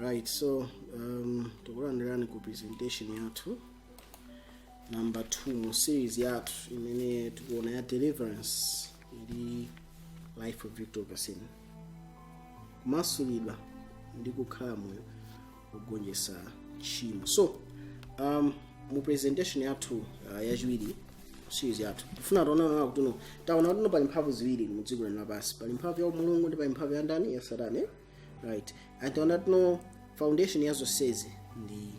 Right, so tikulandirani ku presentation yathu number 2 mu series yathu imene tikuona ya deliverance ndi life of victory over sin, kumasulidwa ndi kukhala moyo wogonjetsa tchimo. So mu presentation yathu yachiwiri, series yathu, tifuna tionana kuti no taona kuti no pali mphamvu ziwiri mu dziko lino lapansi. Pali mphamvu ya Mulungu ndi pali mphamvu ya ndani? Ya Satana, eh? Right, and taona kuti no foundation ya zonsezi ndi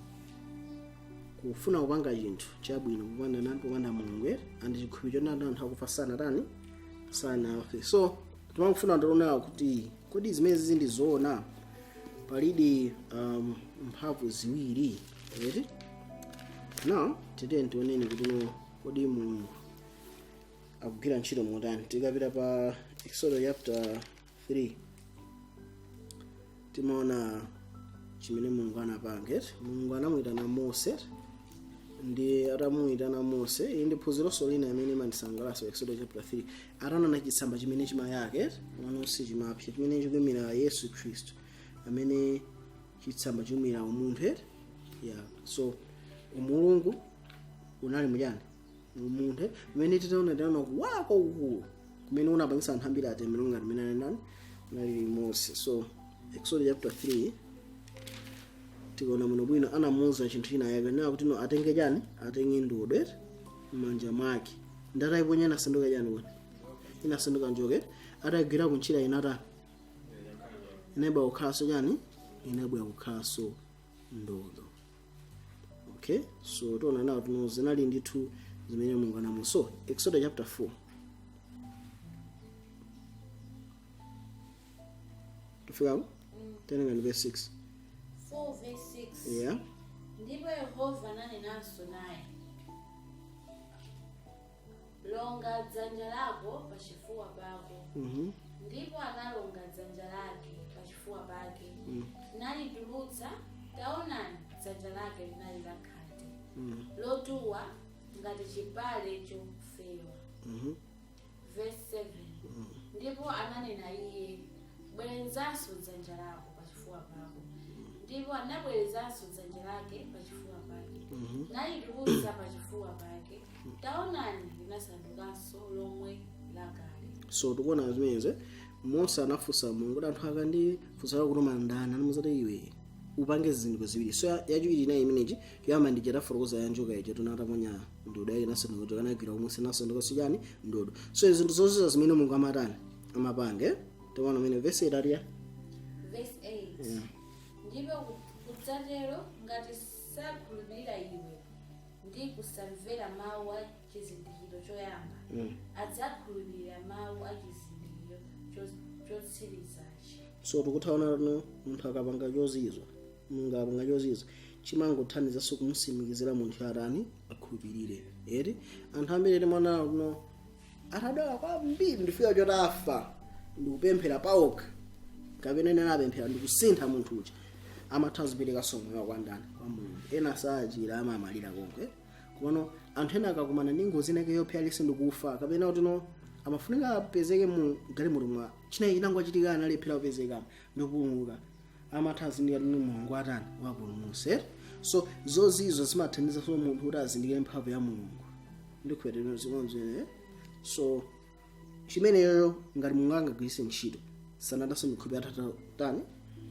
kufuna kupanga chinthu chabwino popanda nani? Popanda Mulungu, eh? And chikhulupiriro chonati anthu akufa sanatani? Sanafe. So timafuna tiona kuti kodi zimene ndi zoona, palidi mphamvu ziwiri, right? Now tiyeni tioneni kuti no kodi Mulungu akugwira ntchito motani. Tikapita pa Exodus chapter 3, timaona chimene Mulungu anapanga. Mulungu anamuyitana Mose, ndi atamuyitana Mose, iyi ndi phunzironso lina imene imandisangalatsa. Exodus chapter 3, ataona chitsamba chimene chimayake mwanonse chimapsa, chimene chikuyimira Yesu Khristu, amene chitsamba chikuyimira umunthu, yeah. So umulungu unali muchani? Umunthu. Pamene titaona, taona kuwala kwakukulu kumene unapangisa anthu ambiri atembenuke ngati mene ali ndani? Unali Mose. So Exodus chapter 3, tikaona muno bwino, anamuuza chinthu china yake nayo kuti no atenge chani? Atenge ndodo m'manja mwake. Ndatayiponya, inasanduka chani kodi? Inasanduka njoka. Atagwira kuntchira, inatani? Inabwera kukhalanso chani? Inabwera kukhalanso ndodo. Okay, so tiona nawo tuno zinali ndithu zimene Mulungu anamu. So Exodus chapter 4, tufikako, tenengani verse 6. 4 verse 6. Yeah. Ndipo Yehova ananenanso naye, "Longa dzanja lako pachifuwa pako." Ndipo analonga dzanja lake pachifuwa pake, nalitulutsa, taonani, dzanja lake linali lakhate, lotuwa ngati chipale chofewa. Verse 7. Ndipo ananena iye, "Bwerezanso dzanja lako pachifuwa pako." Ndipo anabwerezanso dzanja lake pachifuwa pake, nalitulutsa pachifuwa pake, taonani, linasandukanso lomwe lakale. So tikuona zimenezi. Mose anafunsa Mulungu kuti anthu akandifunsa kutuma ndani, anamuzati, "Iwe upange zizindikiro ziwiri." So yachiwiri inayi imeneji. Yoyamba ndi chatafotokoza ya njoka ija, tunataponya ndodo yake inasanduka njoka, anagwira kumuse inasanduka chani? Ndodo. So zinthu zonse zimene Mulungu amatani? Amapanga, eh? Tiona mene verse 8 aliya. Verse 8. Ndipo kudzatero, ngati sakhulupirira iwe ndi kusamvera mawu a chizindikiro choyamba, adzakhulupirira mawu a chizindikiro chotsirizachi. So tikuthaona no munthu akapanga chozizwa, Mulungu akapanga chozizwa, chimangothandizanso kumusimikizira munthu atani? Akhulupirire, eti? Anthu ambiri timaona kuno atadwala kwambiri, ndifika choti afa, ndikupemphera paokha kapena ene anapemphera ndikusintha munthu uja, amatha ziperekanso moyo kwa ndani? Kwa Mulungu. Ena sachira, amamalira konke. Komano anthu ena akakumana ndi ngozi inake yopha alise ndikufa, kapena kuti no amafunika apezeke mu galimoto mwa chinayi chinangochitika, analephera kupezeka ndikupulumuka, amatha azindikira kuti Mulungu atani? Wapulumutsa. So zozizo zimathandizanso munthu kuti azindikire mphamvu ya Mulungu. Ndikhulupirira zikonzo. So chimeneyoyo ngati Mulungu angagwiritse ntchito, sanadaso ndikhulupirira atatani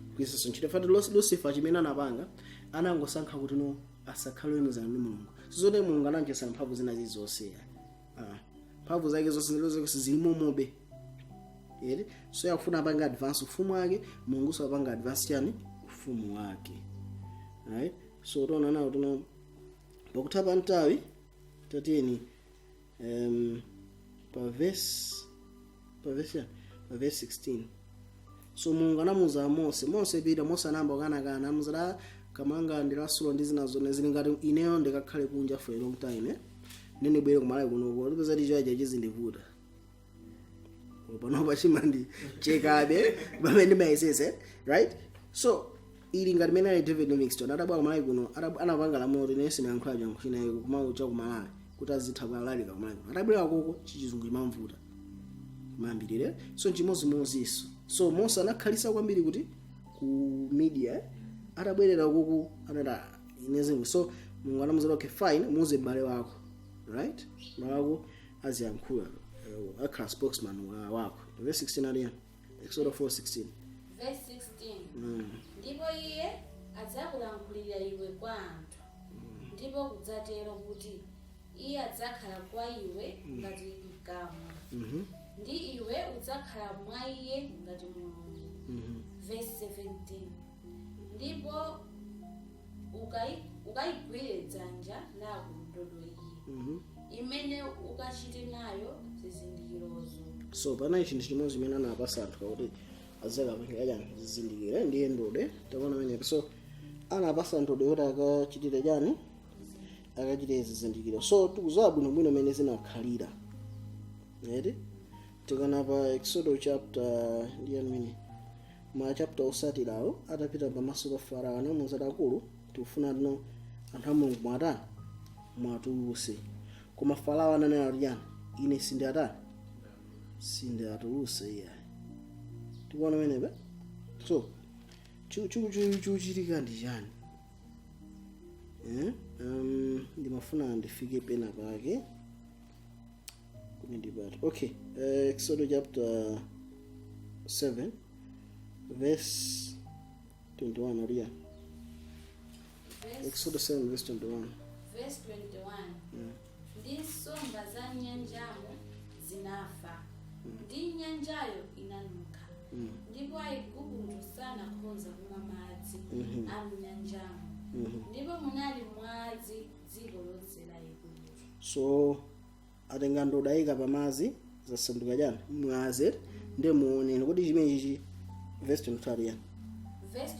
kugwiritsanso ntchito. Fati Lucifer chimene anapanga, anangosankha kuti no asakhale oyemezana ndi Mulungu. Sizoti Mulungu anamchotsa mphamvu zina zilizonse. Ah, mphamvu zake zonse zonse zilimomobe, ere? So yakufuna apange advance ufumu wake, Mulungu so apanga advance chani? Ufumu wake, right? So tiona nawo tino pakutha pa nthawi, tatiyeni pa verse yani? Pa verse 16. So Mulungu anamuza Mose, "Mose, pita." Mose anayamba kukanakana, anamuza, "Kamanga ndilasulo ndi zina zone zili ngati ineyo ndikakhale kunja for a long time, eh? Nene bwere kumalawi kunoko, tipeza tichaja chizindivuta panopa, chimandichekabe pamene ndimayesese," right? So ili ngati mene ali David Livingstone, atabwera kumalawi kuno, anapanga lamulo kuti ine sinayankhula changu chinayi kumawu cha kumalawi kuti azitha kulalika kumalawi kuno. Atabwera koko, chichizungu chimamvuta kumayambirire. So chimodzimodzinso, so Mose anakhalisa kwambiri kuti ku media, eh? Atabwerera kuku anati inezimwe. So Mulungu anamuza, "Okay, fine, muuze m'bale wako, right? M'bale wako aziyankhula, akhala spokesman wako." Verse 16 aliya, Exodus 4:16. Verse 16: Ndipo iye adzakulankhulira iwe kwa anthu, ndipo kudzatero kuti iye adzakhala kwa iwe ngati mkamwa, ndi iwe udzakhala mwa iye ngati Mulungu. Verse 17: Ndipo ukayigwire dzanja lako ndodo iyi, imene ukachite nayo zizindikirozo. So panali chinthu chimodzi chimene anapasa anthu kuti azakapanga chani? Zizindikiro. Ndiye ndodo. Takuona menepo. So anapasa ndodo yoti akachitire chani? Akachitire zizindikiro. So tikuziwa bwinobwino mene zinakhalira, eti? Tikana pa Exodo chapter, ndiye mene ma chapter osatirawo, atapita pamaso pa Farao, anamuwuza, "Akulu, tikufuna tino anthu a Mulungu mwatani? Mwatuluse." Koma Farao ananena kuti chani? "Ine sindiatani? Sindiatuluse iyayi." Tikuona menepe. So chikuchitika ndi chani? Eh? Ndimafuna ndifike pena pake kuti ndipati. Okay, Exodo chapter 7 verse 21 ariya. Verse, Exodo 7 verse 21. Verse 21: Ndi nsomba za nyanjamo zinafa, ndi nyanjayo inanunkha, ndipo Aigupto sanakhoza kumwa madzi a mnyanjamo. Ndipo munali mwazi dziko lonse la Igupto. So atenga ndodo, ayika pamazi, zasanduka chani? Mwazi. Ndiye muoneni kuti chimene chichi. Verse 22 ariya. Verse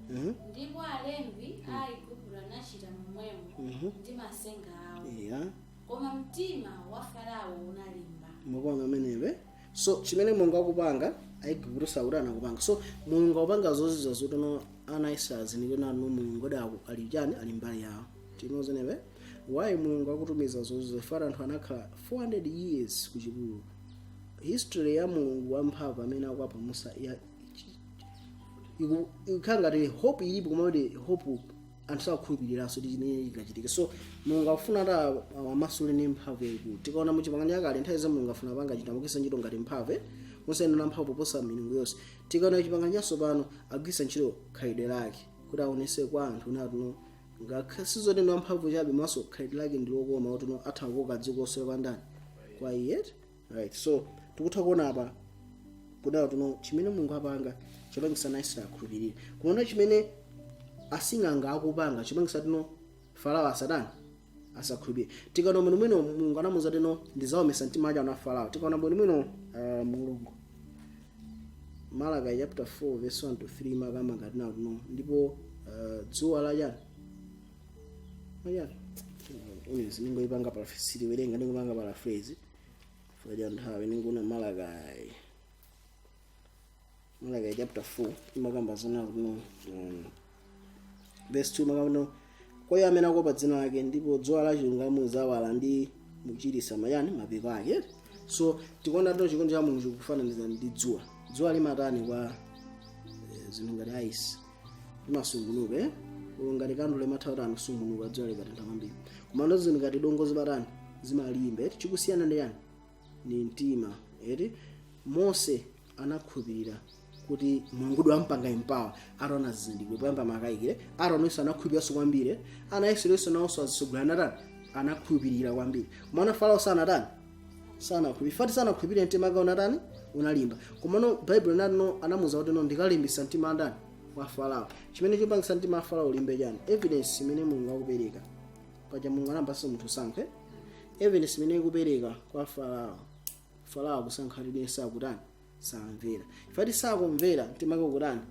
22: Ndipo alembi a Aigupto anachita momwemo ndi masenga awo, koma mtima wa Farao unalimba. Mukuona amenepe? So chimene Mulungu akupanga, Aigupto sakuti anakupanga. So Mulungu akupanga zozizwa zotino ana Israeli azindikire nanu Mulungu odi ali chani? Ali mbali yawo. Tinozenepe why Mulungu akutumiza zozizwa? Fara anthu anakhala 400 years ku chipululu. History ya Mulungu wamphamvu amene akuapa Musa ikukhala ngati hope ilipo, koma kuti hope anthu sakukhulupiriranso kuti chimene chingachitike. So Mulungu akufuna ati awamasule ndi mphamvu yayikulu. Tikaona mu Chipangano Chakale, nthawi za Mulungu afuna panga chinthu, amagwiritsa ntchito ngati mphamvu musayenda mphamvu poposa milungu yonse. Tikaona Chipangano Chatsopano, agwiritsa ntchito khalidwe lake kuti aonese kwa anthu natuno ngakhale sizoti ndi wamphamvu chabe, maso khalidwe lake ndi lokoma kuti no atha kukoka dziko lonse kwa ndani? Kwa iye, right? So tikutha kuona apa kudala tuno chimene Mulungu apanga chopangisa na Israeli akhulupirire, kuona chimene asing'anga akupanga chopangisa tino Farao asatani? Asakhulupirire. Tikaona bwinobwino, Mulungu anamuza tino ndizawomesa mtima aja na Farao. Tikaona bwinobwino, Mulungu Malaki chapter 4 verse 1 to 3 makamba ngati nawo tino ndipo dzuwa la chani majani anyways, ningoipanga paraphrase, werenga, ningopanga paraphrase faja nthawi. Ninguna Malaki chapter 4 imakamba zona kuno, verse 2 makamba no kwa iye amene akuopa dzina lake, ndipo dzuwa la chilungamo zawala ndi mukuchiritsa mayani? Mapiko ake. So tikuona tino chikondi cha Mulungu chikufananiza ndi dzuwa. Dzuwa limatani kwa zinthu ngati ice? Limasungunuka, eh? Ulo ngati kandulo imatha kuti anasungunuka dzuwa likatentha kwambiri. Koma ndo zinthu ngati dongo zimatani? Zimalimba, eti? Chikusiyana ndi yani? Ni mtima, eti? Mose anakhulupirira kuti Mulungu wampanga empower ataona zizindikiro. Poyamba makayikire. Aronenso anakhulupiriranso kwambiri. Ana Israelinso nawonso azisogolera anatani? Anakhulupirira kwambiri. Komano Farao sanatani? Sanakhulupirira. Fati sanakhulupirira, mtima wake unatani? Unalimba. Komano Baibulo linati anamuza kuti no ndikalimbisa mtima andani? Wa Farao. Chimene chipangisa mtima wa Farao ulimbe chani? Evidence imene Mulungu akupereka. Paja Mulungu anapasa munthu sankhe. Evidence imene ikupereka kwa Farao, Farao akusankha kuti sakutani? Samvera. Ifati sakumvera, mtima wake ukutani?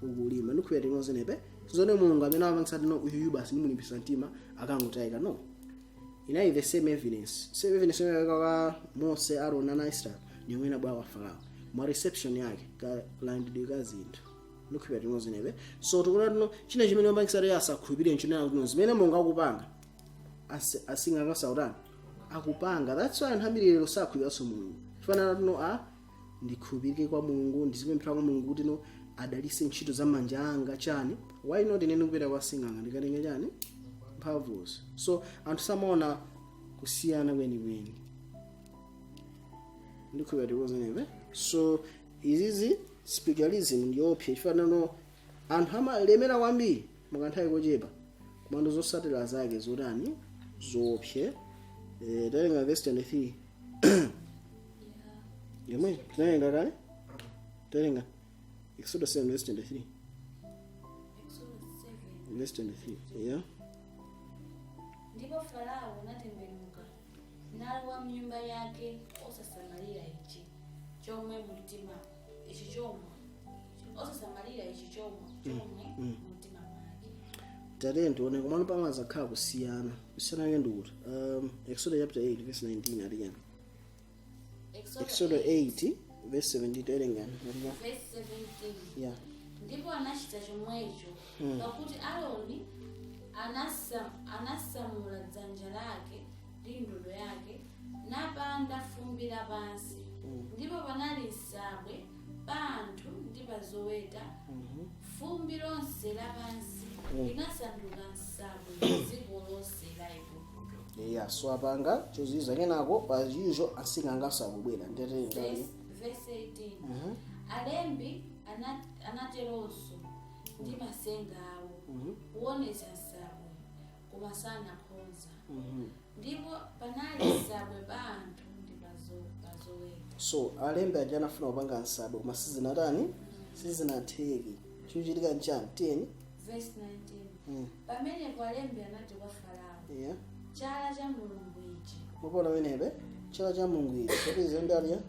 Ukulimba. Ndikhulupirira tinozenepe zone Mulungu amene amapangisa tino uyuyu basi ndimulimbisa mtima akangotayika. No, inayi the same evidence, same evidence imene kwa Mose, Aaron ana Israel ni imene bwa kwa Farao mwa reception yake, kalandidwe ka zinthu. Ndikhulupirira tinozenepe. So tikuona tino china chimene amapangisa kuti asakhulupirire nchonena kuti zimene Mulungu akupanga asing'anga akupanga. That's why anthu ambiri lero sakhulupiriranso Mulungu. Chifanana tino a ndikhulupirike kwa Mulungu, ndizipemphera kwa Mulungu kuti no Adalise ntchito za manja anga chani. Why not ine ndikupita kwa sing'anga ndikatenga chani? Mphamvuzo. So anthu samaona kusiyana kwenikweni. Ndikhulupira tikuzenepe. So izizi, spiritualism ndiyopsa chifukwa anthu amalemera kwambiri mukanthawi kochepa, komando zotsatira zake zotani? Zoopsa. Tawerenga verse 23 yomwe tinawerenga kale. Tawerenga Exodus 7 verse 23. Exodus 7. Verse 23, yeah. Ndipo Farao anatembenuka nalowa mnyumba yake osasamalira ichi chomwe mumtima, ichi chomwe osasamalira ichi chomwe mumtima mwake. Tate tione komano pamazakhala kusiyana. Kusiyana ke ndikuti Exodus chapter 8 verse 19 ati chani? Exodus 8 verse 17, tawerengani. Verse 17. Yeah. Ndipo anachita chomwecho, pakuti Aaroni anasamula dzanja lake ndi ndodo yake napanda fumbi lapansi, ndipo panali nsabwe pa anthu ndi pa zoweta. Fumbi lonse lapansi linasanduka nsabwe dziko lonse la Igupto. Yeah, so apanga chozizwa, kenako as usual asing'angaso akubwera ndete. Verse 18. Alembi anateronso ndi masenga awo kuonetsa nsabwe, koma sanakhonza. Ndipo panali nsabwe pa anthu ndi pa zoweta. So alembi aja anafuna kupanga nsabwe koma sizinatani? Sizinatheke. Chikuchitika nchani? Tiyeni. Verse 19. Pamenepo alembi anati kwa Farao, "Chala cha Mulungu ichi." Mupona penepe, chala cha Mulungu ichi popeza ndaliya.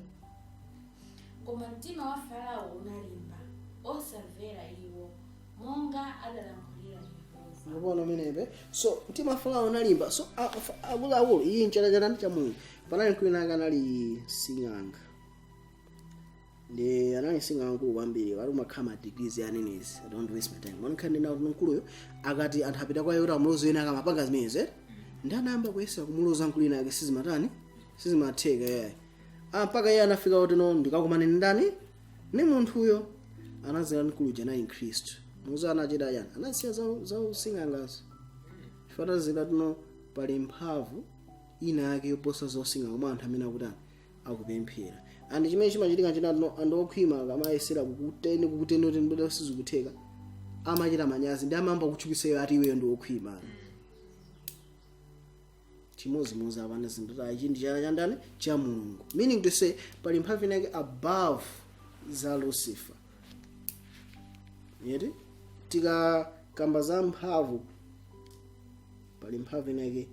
Koma mtima wa Farao unalimba, osamvera iwo, monga adalankhulira Yehova. Mupona penepe. So mtima wa Farao unalimba. So akuluakulu, iyi nchala chanani? Cha Mulungu. Panali mkulu ake anali sing'anga, ndi anali sing'anga mkulu kwambiri, pali umakhala ma degrees ya anenezi. I don't waste my time. Mankhani ndina kuti mkuluyo akati anthu apita kwa yota amulozo ena akamapanga zimenezi, eh? Ndi anayamba kuyesa kumuloza mkulu ina ake, sizimatani? Sizimatheka yayi. Mpaka iye anafika kuti, "No, ndikakumane ndi ndani? Ni munthuyo." Anazera mkulu uja anali Mkhristu. Muzo anachita yani? Anasiya za using'angazo. Fanazira tino pali mphamvu ina yake yoposa zosing'anga mwa anthu amene akutani? Akupemphera. And chimene chimachitika chinatino, anthu okhwima akamayesera kukuteni kukuteni kuti ndibwera, sizikutheka, amachita manyazi ndi amayamba kutchukitsa ati iweyo ndi wokhwima. Chimozimozi apana zinthu ichi ndi chala cha ndani? Cha Mulungu. Meaning to say, pali mphamvu inake above za Lucifer yeti. Tikakamba za mphamvu, pali mphamvu inake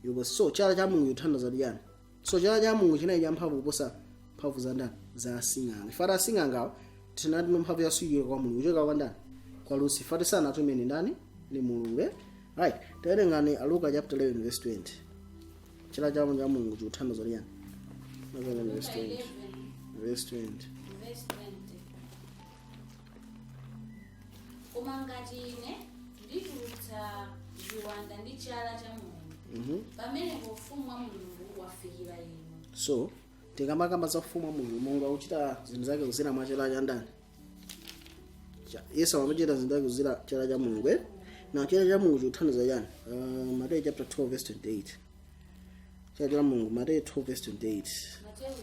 yoposa. So chala cha Mulungu chikuthandiza chani? So chala cha Mulungu chinali cha mphamvu kuposa mphamvu za ndani? Za asing'anga. Ifati asing'angawo tinati mphamvu yasuyikira kwa Mulungu, kuchoka kwa ndani? Kwa Lucifer. Tisanatumene ndani? Ni Mulungu, eh? Right, tawerengani Luka chapter 11 verse 20. Chala cha Mulungu chikuthandiza chani? Luka 11 verse Luka 20. 11 Verse 20. Verse 20. Koma ngati ine nditulutsa ziwanda ndi chala cha Mulungu, pamenepo ufumu wa Mulungu wafikira inu. So tikamakamba za ufumu wa Mulungu, Mulungu akuchita zinthu zake kuzera mwa chala cha ndani? Yesu amachita zinthu zake kuzera chala cha Mulungu, eh? Na chala cha Mulungu chikuthandiza chani? Mateyu chapter 12 verse 28. Chala cha Mulungu, Mateyu 12 verse 28. Mateyu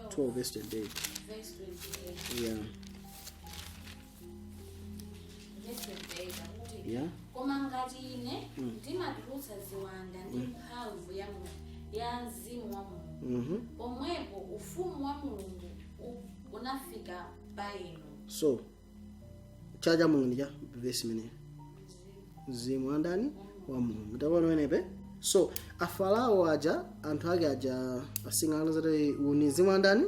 12. 12 verse 28. Verse 28. Yeah. Verse 28 akuti, "Koma ngati ine ndimatulutsa ziwanda ndi mphamvu ya mzimu wa Mulungu, pomwepo ufumu wa Mulungu unafika pa inu." So chala cha Mulungu ndi cha verse imeneyo, mzimu wa ndani? Wa Mulungu. Taona wenepe. So Afarao aja, anthu ake aja asing'anga zati uni mzimu wa ndani?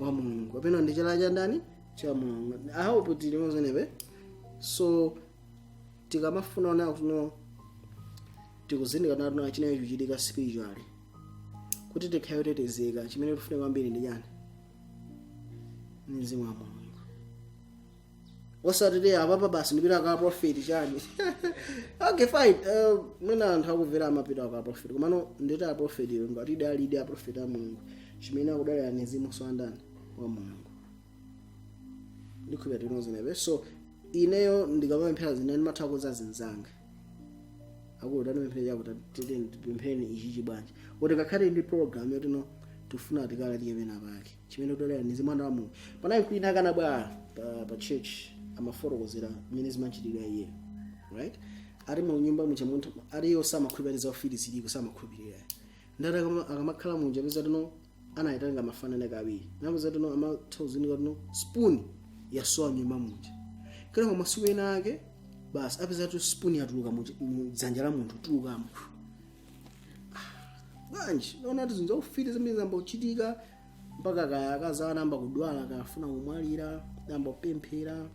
Wa Mulungu, kapena ndi chala cha ndani? Cha Mulungu. I hope tili mozenepe. So tikamafuna ona kuno tikuzindika nato chimene chikuchitika spiritually, kuti tikhale otetezeka, chimene tifuna kwambiri ndi chani? Ni mzimu wa Mulungu. Osati apapa basi ndipita ka prophet chani. Okay, fine. Mwina anthu akumvera amapita ka prophet, komano nditi a prophet iwe ngati idalidi a prophet a Mulungu, chimene akudalira ni mzimu wa ndani? Wa Mulungu. Ndikhulupirira tinozenepe. So ineyo ndikamapemphera zina, ndimatha kuza zinzanga akulu, tanipemphera chakuti tipemphereni ichichi bwanji, kuti ngakhale ndi program yotino tifuna tikalalike pena pake chimene kutolera ni mwana wa Mulungu. Panali kwina akanabwera pa church, amafotokozera mmene zimachitikira iye, right? Ali mu nyumba muja, munthu aliyo samakhulupirira za ufiti ziliko, samakhulupirira. Ndati akamakhala munja, peza tino anayitanga mafanana kawiri, napeza tino amatha kuzinika tino spoon yasowa nyumba muja. Kenako masiku ena ake basi apeza tu spoon yatuluka mu dzanja la munthu, tulukamo bwanji? Naona kuti zinthu zaufiti zimene zamba kuchitika, mpaka kaya akazana amba kudwala, kafuna kumwalira, amba kupemphera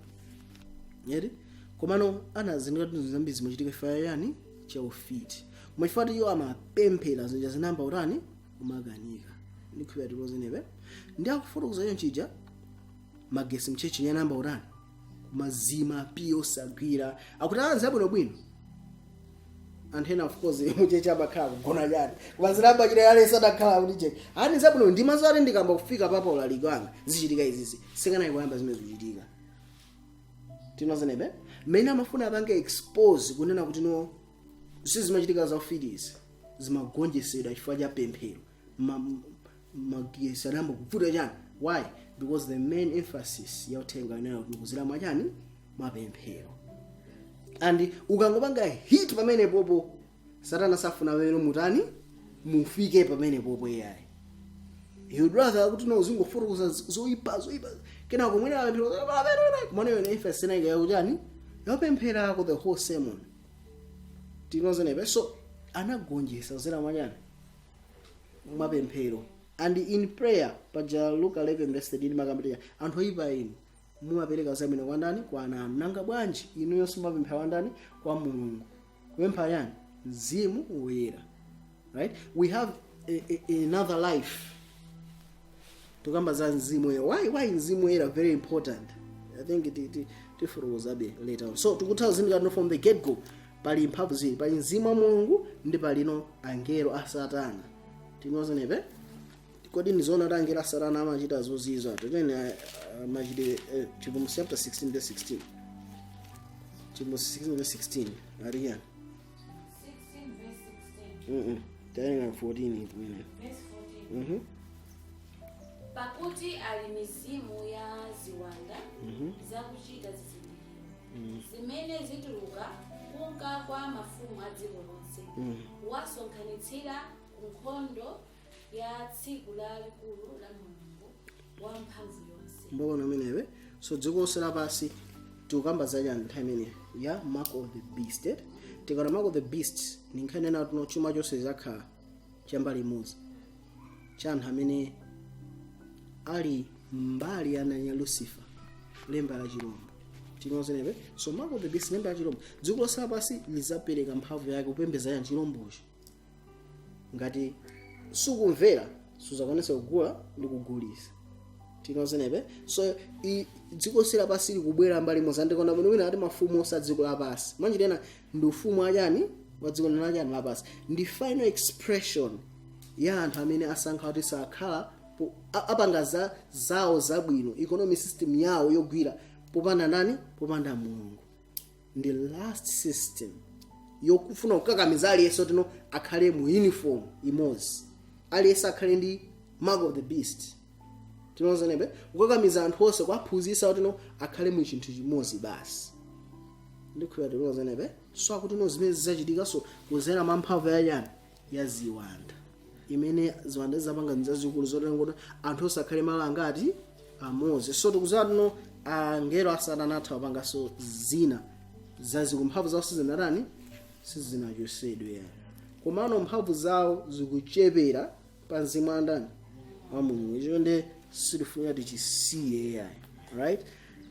yeri. Komano anazindika kuti zinthu zambiri zimachitika ifa yani chaufiti, koma chifukwa iyo amapemphera, zinja zinamba utani kumakanika. Ndikhulupirira tilozenepe. Ndi akufotokoza chonchija, magesi mchechi yanamba utani kumazima, piyo osagwira. Akuti anzi abwinobwino, anthu ena of course muchechi amakhala kugona chani, koma zinamba chita yale sadakhala kuti cheki ani zabwino. Ndimazati ndikamba kufika papa ulaliki wanga zichitika izizi, sikanayi kuyamba zimene zikuchitika. Tinozenepe mmene amafuna apange expose kunena kuti no, sizimachitika za ufitizi, zimagonjesedwa chifukwa cha pemphero. Magesi anayamba kuvuta chani. Why? Because the main emphasis ya uthenga inayo tikuzira mwachani? Mapemphero. And ukangopanga hit pamene popo, Satana safuna pamene mutani mufike pamene popo iyayi. He would rather kuti no, uzingofotokoza zoyipa zoyipa, kenako kumwene apemphero, kumene yone emphasis inayi yakuchani, yapempherako the whole sermon. Tinozenepe. So anagonjesa zera mwachani? Mwapemphero. And in prayer, paja Luka 11 verse 13 makambirira anthu oyipa inu mumapereka zabwino kwa ndani? Kwa ana anu. Nanga bwanji inuyonso mumapemphera kwa ndani? Kwa Mulungu. Kupempha yani? Mzimu Woyera, right? We have another life. Tukamba za Mzimu Woyera. Why Mzimu Woyera very important? I think tifotokozabe later on. So tikutha kuzindikira no, from the get go pali mphamvu ziwiri: pali mzimu wa Mulungu ndi palino angelo a Satana. Tinozenepe. Kodi ndizoona kuti angelo a Satana amachita zozizwa? Totene machite Chivumbulutso chapter 16 verse 16. Chivumbulutso 16 verse 16 aliyani? 16 verse 16. Tayenga 14 kumene. Verse 14. Pakuti ali mizimu ya ziwanda zakuchita zizindikiro, zimene zituluka kunka kwa mafumu a dziko lonse, wasonkhanitsira ku nkhondo ya tsiku lalikulu la Mulungu wamphamvu yonse. Mbona amenewe. So dziko lonse lapansi, tikukamba zachani nthawi imene ya mark of the beast, eh? Tikaona mark of the beast, ni nkhani ena tuno chuma chonse chakhala chambali imodzi cha anthu amene ali mbali ya nani? Ya Lucifer, lemba la chirombo. Tinozenepe. So mark of the beast, lemba la chirombo, dziko lonse lapansi lizapereka mphamvu yake kupembedza ya chirombocho. Ngati sukumvera, suzakwanisa kugula ndi kugulisa. Tinozenepe. So dziko lonse lapansi likubwera mbali imodzi. Andikona bwino wina ati mafumu osa dziko lapansi mwanjitena ndi ufumu achani wa dziko lachani lapansi, ndi final expression ya anthu amene asankha kuti sakhala apanga za zawo zabwino, economic system yawo yogwira popanda nani? Popanda Mulungu. Ndi last system yokufuna kukakamiza aliyense tino akhale mu uniform imodzi, aliyense akhale ndi mark of the beast. Tinozenepe. Kukakamiza anthu onse, kuwaphunzitsa kuti no, akhale mu chinthu chimodzi basi. Ndikhulupirira tinozenepe. So akuti no, zimene zizachitika so kuzera mwa mphamvu yachani? Ya ziwanda, imene ziwanda zizapanga nzazikulu zotero kuti anthu onse akhale malo angati? Amodzi. So tikuziwa tino angelo a Satana atha kupanganso zina zazikulu. Mphamvu zawo sizinatani? Sizinachosedwe yani, komano mphamvu zawo zikuchepera pa mzimu wa ndani? Wa Mulungu. Icho nde sitifunika tichisiye yayi, right?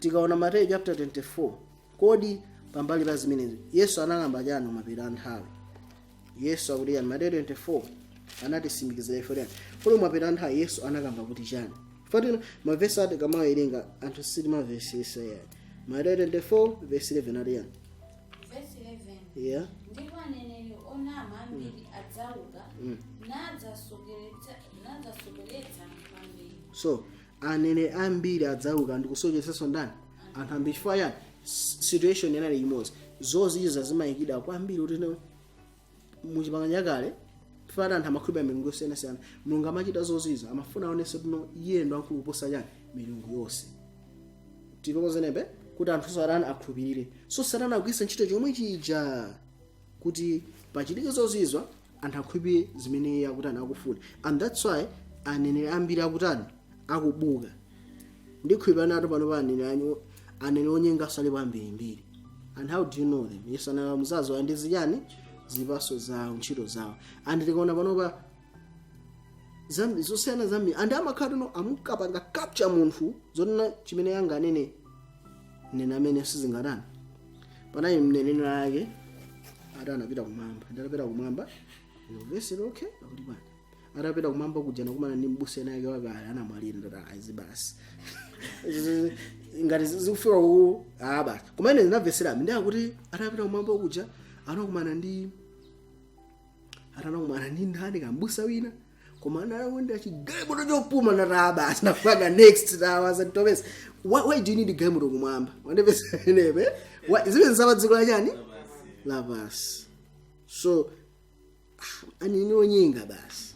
Tikaona Mateyu chapter 24, kodi pambali pa zimenezi Yesu analamba chani kumapeto a nthawi? Yesu akuti yani? Mateyu 24 anatisimikizira ife yani kodi kumapeto a nthawi Yesu anakamba kuti chani? Fatino mavesi ati kamawerenga anthu sitimavesesa yani. Mateyu 24 verse 11 ati yani? Verse 11. Yeah. Ndipo aneneri onama ambiri adzauka, nadzasokeretsa anthu ambiri. So aneneri ambiri adzauka ndikusocheretsanso ndani? Anthu ambiri. Chifukwa chani? Situation inali imodzi. Zozizwa zimayikidwa kwambiri kuti no muchipangano chakale fana anthu amakhulupirira milungu yosiyanasiyana. Mulungu amachita zozizwa, amafuna aonese kuti no, iye ndo ankulu kuposa chani? Milungu yonse. Tilokozenepe kuti anthu satana akhulupirire. So Satana akugwiritsa ntchito chomwe chija kuti pachitike zozizwa, anthu akhulupirire zimene iye akutani, akufuna. And that's why aneneri ambiri akutani, akubuka. Ndikhulupirira nato pano pa aneneri aneneri onyenga alipo ambirimbiri. And how do you know them? Yesu anali muzazo ndi zichani? Zipaso zawo, ntchito zawo. And tikaona panopa zambi zosiyana zambiri, and amakhala no amukapanga capture munthu zonena chimene yanga anene nene amene sizingatani. Panali mneneri ake ati anapita kumwamba. Atapita kumwamba, vesero, okay, akuti bwana atapita kumwamba kuja nakumana ndi mbusa ena ake wakale anamwalira. Ndati azi basi, ngati zikufika ku ah basi. Kumene zinamveserami ndi akuti atapita kumwamba kuja anakumana ndi ndani, kambusa wina, koma analawenda chigalimoto chopuma. Ndati ah basi, ndafaka next tawaza nditopesa. Why do you need galimoto kumwamba? Wandipesa enepe zimene zapa dziko la chani, lapasi. So anini onyenga basi,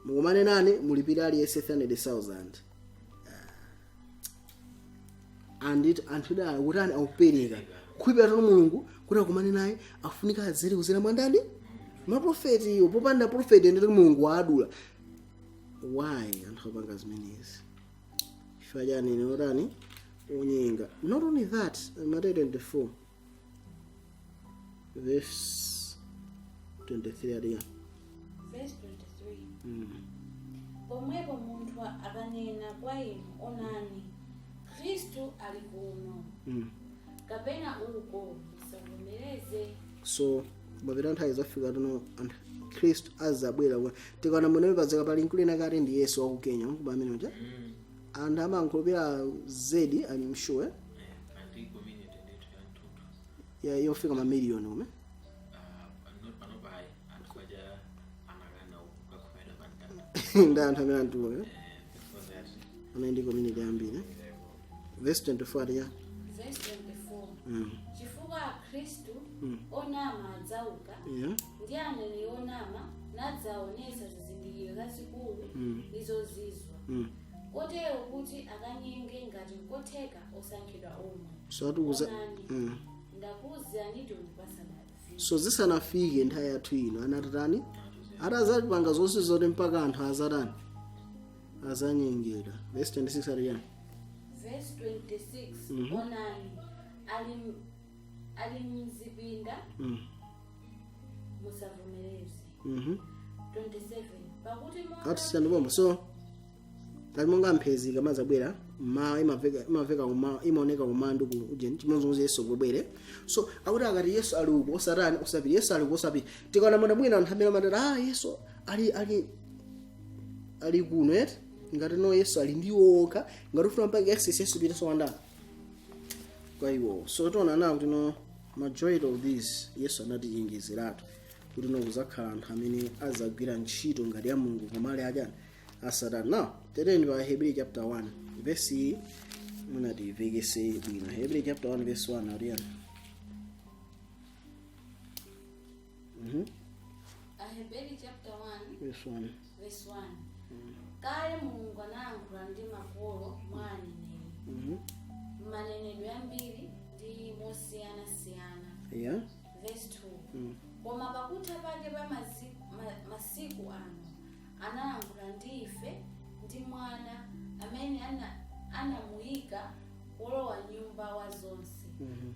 mukumane nane, mulipire aliyense 300,000. And it anthu da akutani, akupereka khulupirira tono Mulungu kuti akumane naye afunika azere kuzera mwandani, maprofeti iwo. Popanda profeti nditi Mulungu waadula. Why anthu apanga zimenezi? Chifukwa cha anene otani, onyenga. Not only that, Matthew 24 verse 23 adiya. Verse 23: Pomwepo munthu akanena kwa inu, "Onani, Khristu ali kuno," kapena "uko," musavomereze. So mapita nthawi zafika tuno anthu Khristu azabwera. Tikaona muno padzaka pali mkulu kati ndi Yesu wa ku Kenya kuba amene uja anthu amankhulupirira zedi, I'm sure. Andi community ndithu yanthunthu. Ya, yofika mamiliyoni kome. Not pano payi, anthu aja anakana kukakhomera pamtanda. Ndi anthu amene antuluka. Before that. Amene ndi community ambiri. Verse 24 atiya. Verse 24: Chifukwa akhristu onama adzauka ndi aneneri onama, nadzaonetsa zizindikiro zazikulu ndi zozizwa, kotero kuti akanyenge, ngati nkotheka, osankhidwa omwe. So atiuza. Onani, ndakuwuzani pasanafike. So zisanafike nthawi yathu ino, anatatani, atazapanga zonse zoti mpaka anthu azatani, azanyengedwa. Verse 26 atiya. Verse 26: Onani, ali mzipinda, musavomereze. 27 Pakuti monga Atisiyana bomba. So ngati monga mphezi ikamazabwera mmawa, imaveka kumawa, imaoneka kumawa ndi ku ujeni, chimodzimodzi Yesu kubwere. So akuti akati Yesu ali uko, osatani, osapita. Yesu ali uko, osapita. Tikaona muda mwina anthu amene amatati, ah, Yesu ali kuno eti, ngati no Yesu ali ndi okha, ngati ufuna mpaka access Yesu, pita so wandani kwa iwo. So tiona nawo kuti no, majority of these Yesu anatichenjezeratu kuti no, kuzakhala anthu amene azagwira ntchito ngati ya Mulungu koma ali achani, asatana. Now tereni pa Hebrew chapter 1 verse iyi, munativekese bwino. Hebrew chapter 1 verse 1 aliyani? Aheberi chapter 1 verse 1. Verse 1: Kale Mulungu anayankhula ndi makolo mwa aneneri manenedwe ambiri ndi mosiyanasiyana. Verse 2: Koma pakutha pake pa masiku ano analankhula ndi ife ndi Mwana, amene anamuyika wolowa nyumba wa zonse.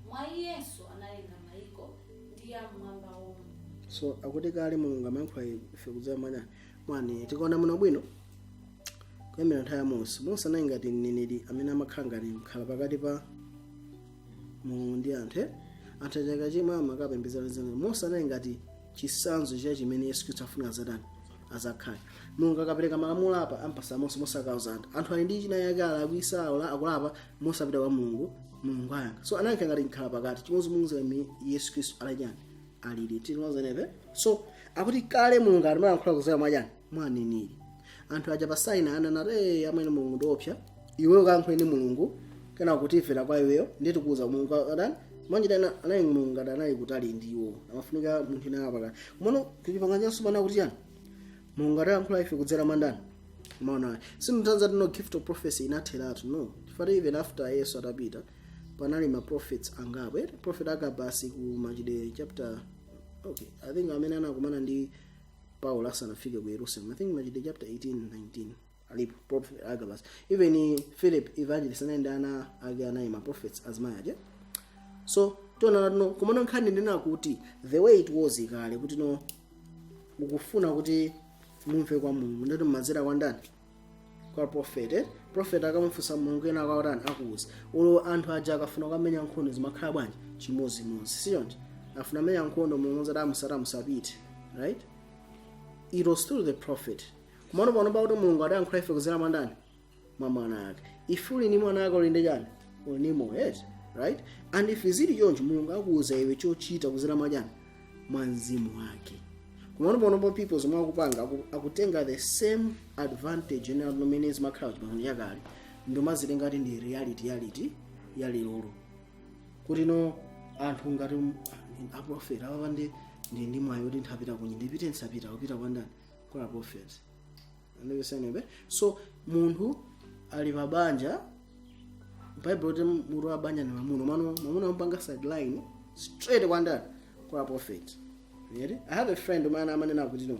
Mwa iyenso analenga mayiko ndi amwamba omwe. So akuti kale Mulungu amayankhula ife kudzera mwa mwa. Tikaona muno bwino, kuyambira nthawi ya Mose, Mose anali ngati mneneri amene amakhala ngati mkhala pakati pa Mulungu ndi anthu, eh? Anthu achaka chimwe amakapembedzera zina. Mose anali ngati chisanzo cha chimene Yesu Khristu afuna azatani, azakhale. Mulungu akapereka malamulo apa, ampasa Mose. Mose akauza anthu, anthu ali ndi china yake alakwisa, akulapa, Mose apita kwa Mulungu, Mulungu ayankha. So anayankha ngati mkhala pakati, chimodzimodzi Yesu Khristu alachani, alili tinozenepe. So akuti kale Mulungu amayankhula kudzera mwachani, mwa aneneri. Anthu aja pa Sinai ananati, "Eh, amwene, Mulungu ndiopsa, iwe ukayankhule ndi Mulungu." Kena kutimvera kwa iweyo, ndi tikuuza Mulungu adani mwanjira anali Mulungu ngati anali kutali ndiwo, amafunika munthu ina pakati. Kumano kuchipangano chatsopano kuti chani? Mulungu adayankhula ife kudzera mwandani? Maona, simutanza tino gift of prophecy inatheratu, no. Chifukwa even after Yesu atapita, panali ma prophets angapo, eh? Prophet Agabus ku Machitidwe chapter, okay, I think amene anakumana ndi Paulo asanafike ku Yerusalem, I think Machitidwe chapter 18, 19, alipo Prophet Agabus. Even Philip evangelist anali ndi ana ake anayi, ma prophets azimayi aja. So tionana tino, kumano nkhani ndina kuti the way it was kale, kuti no, ukufuna kuti mumve kwa Mulungu, ndati mmazera kwa ndani? Kwa prophet, eh? Prophet akamufunsa Mulungu, ena akawatani? Akuuza. Ulo anthu aja akafuna kukamenya nkhondo, zimakhala bwanji? Chimozimozi, sichoncho? Afuna amenya nkhondo, Mulungu zati amusati amusapite, right? It was through the prophet. Kumano pano pakuti Mulungu adayankhula ife kudzera mwa ndani? Mwa Mwana ake. If uli ni Mwana ake, uli ndi chani? Uli ni moyo, yes, right? And if zili choncho, Mulungu akuuza iwe chochita kudzera mwa chani? Mwa Mzimu wake. Kumano panopo people zomwe akupanga, akutenga the same advantage ene amene zimakhala chipangano chakale, ndomazitenga ngati ndi reality ya lerolo, kuti no, anthu ngati aprofeti apapa ndi mwayi kuti nthapita kunyi, ndipite, nsapita, kupita kwa ndani? Kwa aprofeti. Andivesanebe? So munthu ali pa banja, Bible kuti mutu wa banja ni mwamuna, mano mwamuna amupanga sideline straight kwa ndani? Kwa prophet. Yeti I have a friend umene amanena kuti no,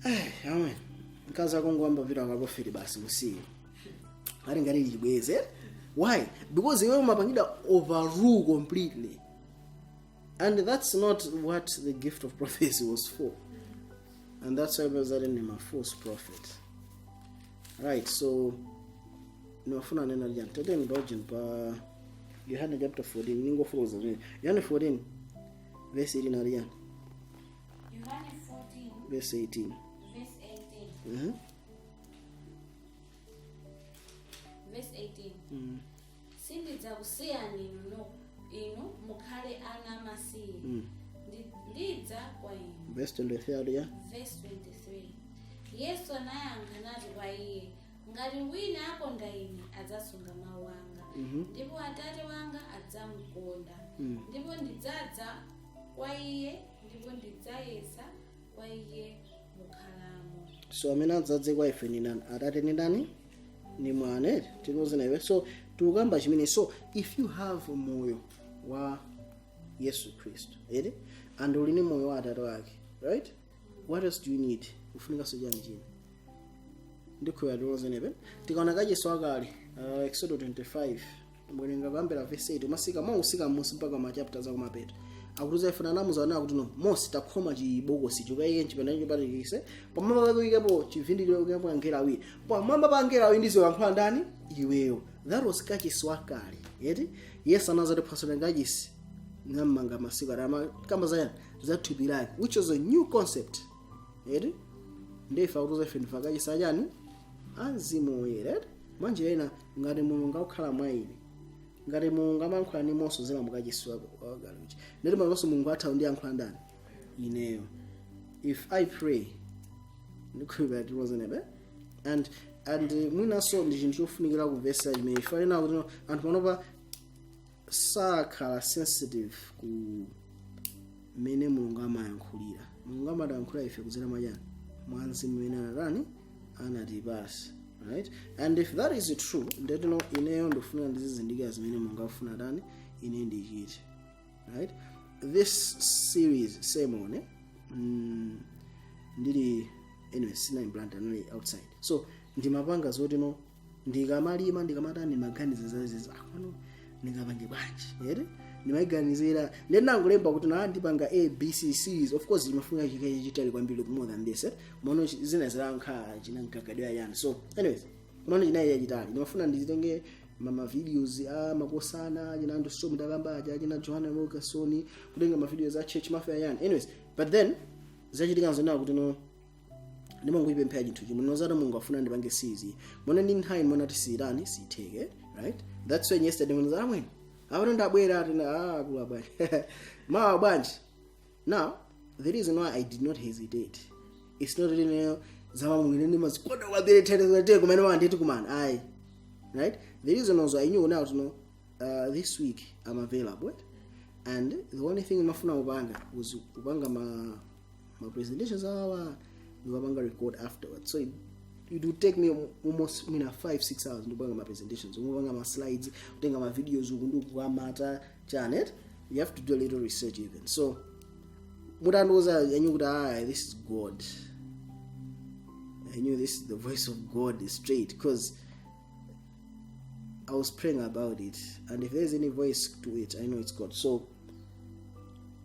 eh, amen, mkazi akongo pita kwa prophet basi, musiye, ali ngati chibweze. Why? Because iwe umapangidwa overrule completely, and that's not what the gift of prophecy was for, and that's why was name a false prophet, right? So nimafuna nena jani teteni Belgian pa Yohane chapter 14, ningofuruza zimene Yohane 14 verse 18 ali yani? Yohane 14 verse 18. Verse 18. Verse 18. Sindidzakusiyani inu no, inu mukhale ana amasiye. Ndidza kwa inu. Verse 23 ali ya? Verse 23, Yesu anayankha nati kwa iye, "Ngati wina akonda ine, adzasunga mawu anga, ndipo Atate wanga adzamukonda, ndipo ndidzadza kwa iye, ndipo ndidzayesa kwa iye mukhalamo." So amene adzadze kwa ife ni ndani? Atate ni ndani? Ni Mwana. Tinozenewe. So tikukamba chimene, so if you have moyo wa Yesu Khristu, ere, and uli ni moyo wa Atate wake, right, what else do you need? Ufunika chani china? Ndikhuya tinozenepe. Tikaona kachiso akale, Exodo 25, mwerenga kuyambira verse 8 umasika mwausika musi mpaka ma chapter zakumapeto, akutiza ifuna namuza kuti no, Mose, takhoma chibokosi, chokayike mchipinda chopatikise, pamwamba pake uyikepo chivindikiro, uyikepo angelo awiri pamwamba pa angelo awiri, ndizo yankhula ndani? Iweyo. That was kachisi wakale, yeti? Yesu anazati phwasula kachisi nammanga masiku atama, kamba zayani? Za thupi lake, which was a new concept, yeti? Ndife akutiza ife ndife kachisi achani? Amzimu Woyera, right? Mwanjira ina, ngati Mulungu akukhala mwa ine, ngati Mulungu amayankhula ndi Mose zera mukachisi wakale uja, ndeti makonso Mulungu atha kundiyankhula ndani? Ineyo, if I pray. Ndikhulupirira tilozenebe. And mwinanso ndi chinthu chofunikira kumvetsa chimene ifanena kuti no, anthu panopa sakhala sensitive ku mmene Mulungu amayankhulira. Mulungu amatiyankhula ife kudzera mwachani? Mwa Mzimu imene anatani? Anatipasa, right? And if that is true, ndetino ineyo ndifuna ndizizindikira zimene Mulungu afuna tani? Ine ndichite, right? This series sermon, eh? Ndili, anyway, sina in Blantyre, anali outside, so ndimapanga zoti no, ndikamalima, ndikamatani, ndimaganiza zazizi, akono ndingapange bwanji, ere? Ndimayiganizira, ndinangolemba kuti na ndipanga A B C series. Of course imafuna chikayi chitali kwambiri, more than this, eh? Mono zina zilankha chinankagadwa yani. So anyways, mono chinayi chachitali, ndimafuna ndizitenge ma videos a makosana china Andrew Storm ndakamba aja, china Johanna Wilkerson, kutenga ma videos a Church Mafia yani. Anyways, but then zachitika zona kuti no, ndimangoyipemphera chinthu chimwe, nozati Mulungu afuna ndipange series mona ndi nthawi mona tisiyirani siyitheke, right? That's when yesterday mona amwene apano ndabwera ati, "Ah, kula bwanji, mawa bwanji?" Now the reason why I did not hesitate, it's not really zama Mulungu ine ndimazikonda kwambiri, tete kumene wanditi kumana ayi. Right, the reason was I knew now to know this week I'm available, right? And the only thing mafuna kupanga was kupanga ma presentations awa, ndikapanga record afterwards. So it would take me almost mina 5 6 hours ndikupanga ma presentations, ukupanga ma slides, kutenga ma videos, uku ndikukamata chanet. You have to do a little research even. So mutandiuza, I knew kuti, ah, this is God. I knew this is the voice of God straight, because I was praying about it, and if there's any voice to it, I know it's God. So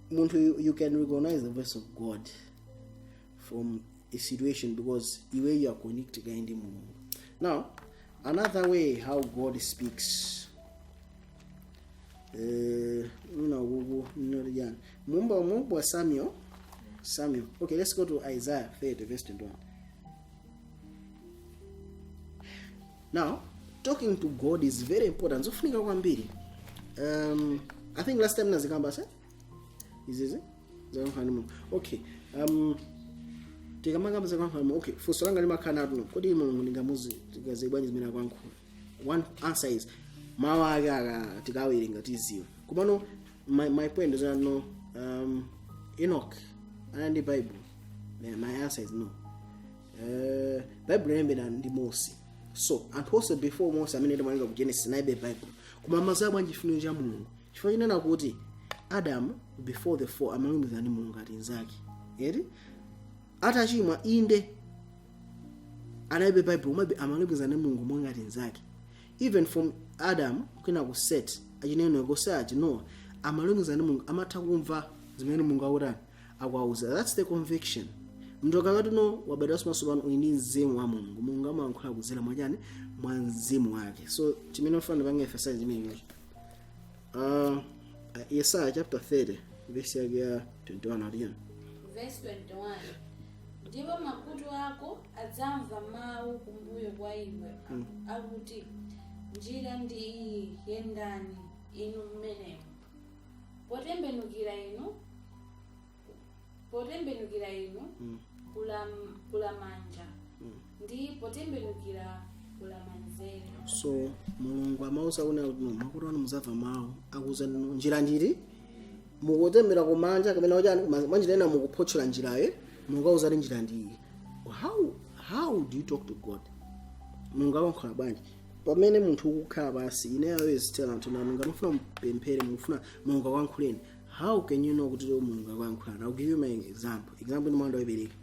munthu, you can recognize the voice of God from a situation because iwe you are connected ndi Mulungu. Now, another way how God speaks, mina mumba wa Samuel. Okay, let's go to Isaiah 30 verse 21. Now, talking to God is very important. Zofunika kwambiri. I think last time nazikamba se izizi zakuyankhula ndi Mulungu. Okay, tikamakamba zakuyankhula ndi Mulungu, okay, funso langa limakhala natuno: kodi Mulungu ndingamuzi tikaze bwanji zimene akuyankhula? One answer is mawu ake aka tikawerenga tiziwe. Komano my point is that no, Enoch anali ndi Bible? My answer is no. Bible inalembedwa ndi Mose. So anthu onse before Mose amene timawerenga ku Genesis analibe Bible, koma amaziwa bwanji chifuniro cha Mulungu? Chifukwa chinena kuti Adam before the fall amalumikizana ndi Mulungu ati nzake, eti? Atachimwa, inde analibe Bible, komabe amalumikizana ndi Mulungu monga ati nzake. Even from Adam kwina ku Set, achineno kose achi Noah, amalumikizana ndi Mulungu, amatha kumva zimene Mulungu akutani, akuwauza. That's the conviction. Mntu akakati no wabadwanso matsopano, uli ndi mzimu wa Mulungu. Mulungu amayankhula kudzera mwachani? Mwa mzimu wake. So chimene ufana pange emphasize chimene Yesaya chapter 30 verse yake ya 21 aliyani? Verse 21: Ndipo makutu ako adzamva mawu kumbuyo kwa iwe akuti, "Njira ndi iyi, yendani inu mmenemo, potembenukira inu kulamanja ndi potembenukira kulamanzere." So Mulungu amauza kuna kuti no, makutu anu muzamva mawu akuza njira ndiri mukutembera kumanja kapena kuchani mwanjira ina mukuphotchola njirayo. Mulungu auza kuti njira ndiyi. How do you talk to God? Mulungu ayankhula bwanji pamene munthu ukukhala pansi? Ine always tell anthu na ngati mufuna mupemphere, mufuna Mulungu akuyankhuleni, how can you know kuti lero Mulungu akuyankhulani? I'll give you my example. Example ndi mwanda wayipereka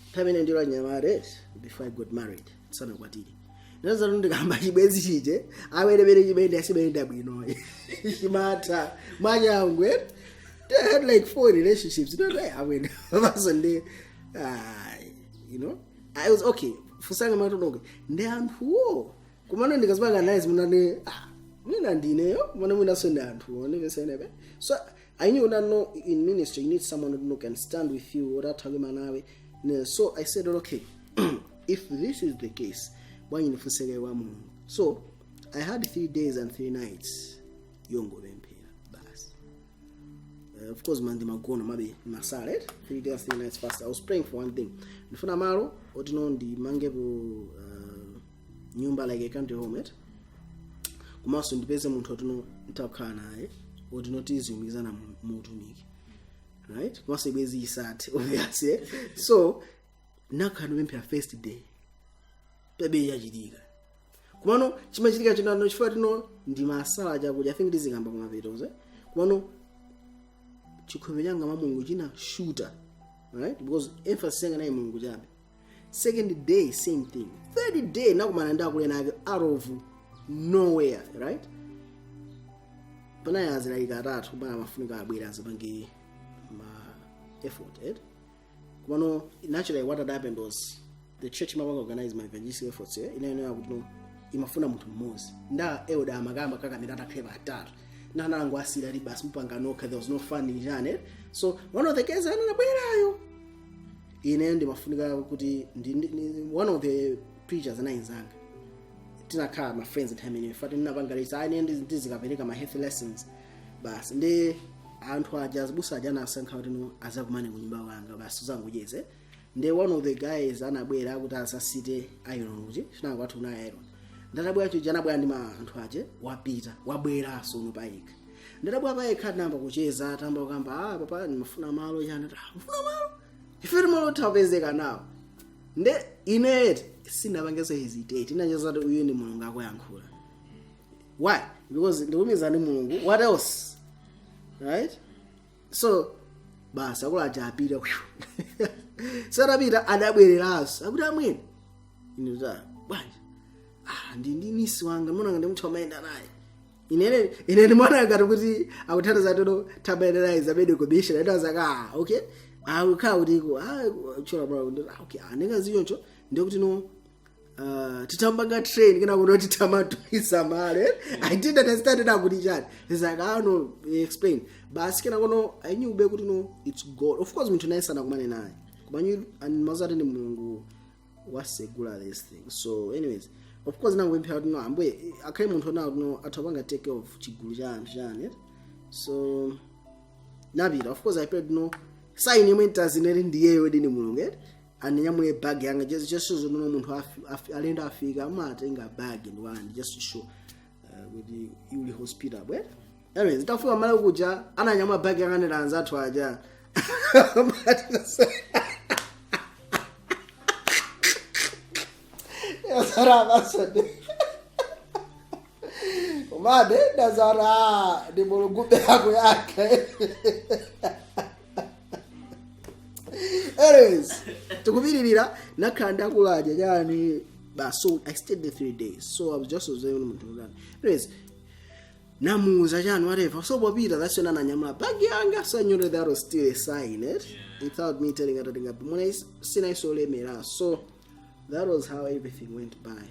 nthawi imene ndilo anyamata before I got married, sanakwatire. Ndinazati ndikamba chibwenzi chije awerevere chibende asibenda bwino chimatha mwanyangwe. I had like four relationships. Like, awene person ndi, ah, I was okay. Fusanga matonoke ndi anthuwo, kumano ndikazipanga naye munane, ah, mina ndineyo kumano mwinaso ndi anthuwo ndivesenepe. So I knew that no, in ministry you need someone who can stand with you or athakema nawe. So I said, "Okay, if this is the case, bwanji ndifunseke kwa Mulungu?" So I had 3 days and 3 nights yongopemphera basi. Of course man, ndimagona mabe masala, right? 3 days 3 nights fast. I was praying for one thing: ndifuna malo otino ndimangepo nyumba, like a country home, right? Komanso ndipeze munthu otino nditakhala naye, otino tiziyumikizana mu utumiki, right? Komanso ibwezi isathe, obviously, eh? So nakhala ndipemphera. First day pebe yachitika. Kumano chimachitika chinano chifukwa tino ndi masala chakudya. I think ndizikamba kumapetoze. Kumano chikhulupiriro changa mwa Mulungu china shuta, right? Because emphasis yanga nayi Mulungu chabe. Second day, same thing. Third day nakumana ndi akulu ena ake out of nowhere, right? Panali azilaliki atatu pana amafunika abwera azipange ma effort, right? Kumano naturally what had happened was the church imapanga organize my evangelistic efforts, eh? Inayenera kuti no, imafuna munthu mmodzi nda elder amakamba kakamira atakhepa atatu nanango asira ali basi mupanga nokha. There was no funding chane. So one of the cases anabwerayo, ine ndimafunika kuti one of the preachers anayinzanga, tinakhala ma friends nthawi imeneyo fati ndinapanga lisa ine ndizikapereka ma health lessons basi. Ndi anthu aja azibusa aja anasankha kuti no, azakumane ku nyumba kwanga basi uzangocheze. Ndi one of the guys anabwera kuti azasite iron, kuti chinango athu kuna iron. Ndatabwera choja, anabwera ndi ma anthu aje, wapita, wabweranso uno payekha. Ndatabwera payekha, tinayamba kucheza, tamba kukamba, "Ah, papa, ndimafuna malo chani." "Ah, mfuna malo? Ife malo tawapezeka nawo." Nde ine sinapangeso hesitate, inacheza kuti uyu ndi Mulungu akuyankhula. Why? Because ndikumiza ndi Mulungu. What else, right? So basi, akulu aja apita. Satapita, adabwereranso, akuti, "Amwene." Ine ta, "Bwanji?" "Ah, ndi nisi wanga, mona ndi muthu amayenda naye." Ine ndimona ngati kuti akuthandiza todo tamayenda naye za medical mission. Adaza, "Ah, okay." Akukhala kuti iko, ah, chola bwana ndi, "Ah, okay, anenga ziyoncho." Ndikuti no, titambanga train kana kuti titamatwisa malo. I didn't understand it, akuti chani. He's like, "I don't know." He explain basi. Kena kono I knew be kuti no, it's God. Of course munthu naye sanakumane naye, koma knew and mazati ndi Mulungu wasegula this thing. So anyways, of course nangopemphera kuti no, Ambuye, akhale munthu onawo kuti no, athu apanga take care of chigulu cha anthu chani. So napita. Of course I prayed, no sign yomwe ntazineri ndiyeyo dini Mulungu, eh? Andinyamule bag yanga, just so no munthu alendo afika amatenga bag ndiwandi, just to show kuti uli hospitable, eh? Anyways, nditafika malo kuja, ananyamula bag yanga ndira anzathu aja. Yazara komabe ndazara ndi Mulungu yako yake. Anyways, tikupitirira. Nakhala ndakulaja chani ba. So I stayed there 3 days. So I was just observing munthu ndani. Anyways, namuuza chani, whatever. So popita, that's when ananyamula bag yanga. So I knew that that was still a sign, it without me telling her that muna sinaisolemera. So that was how everything went by.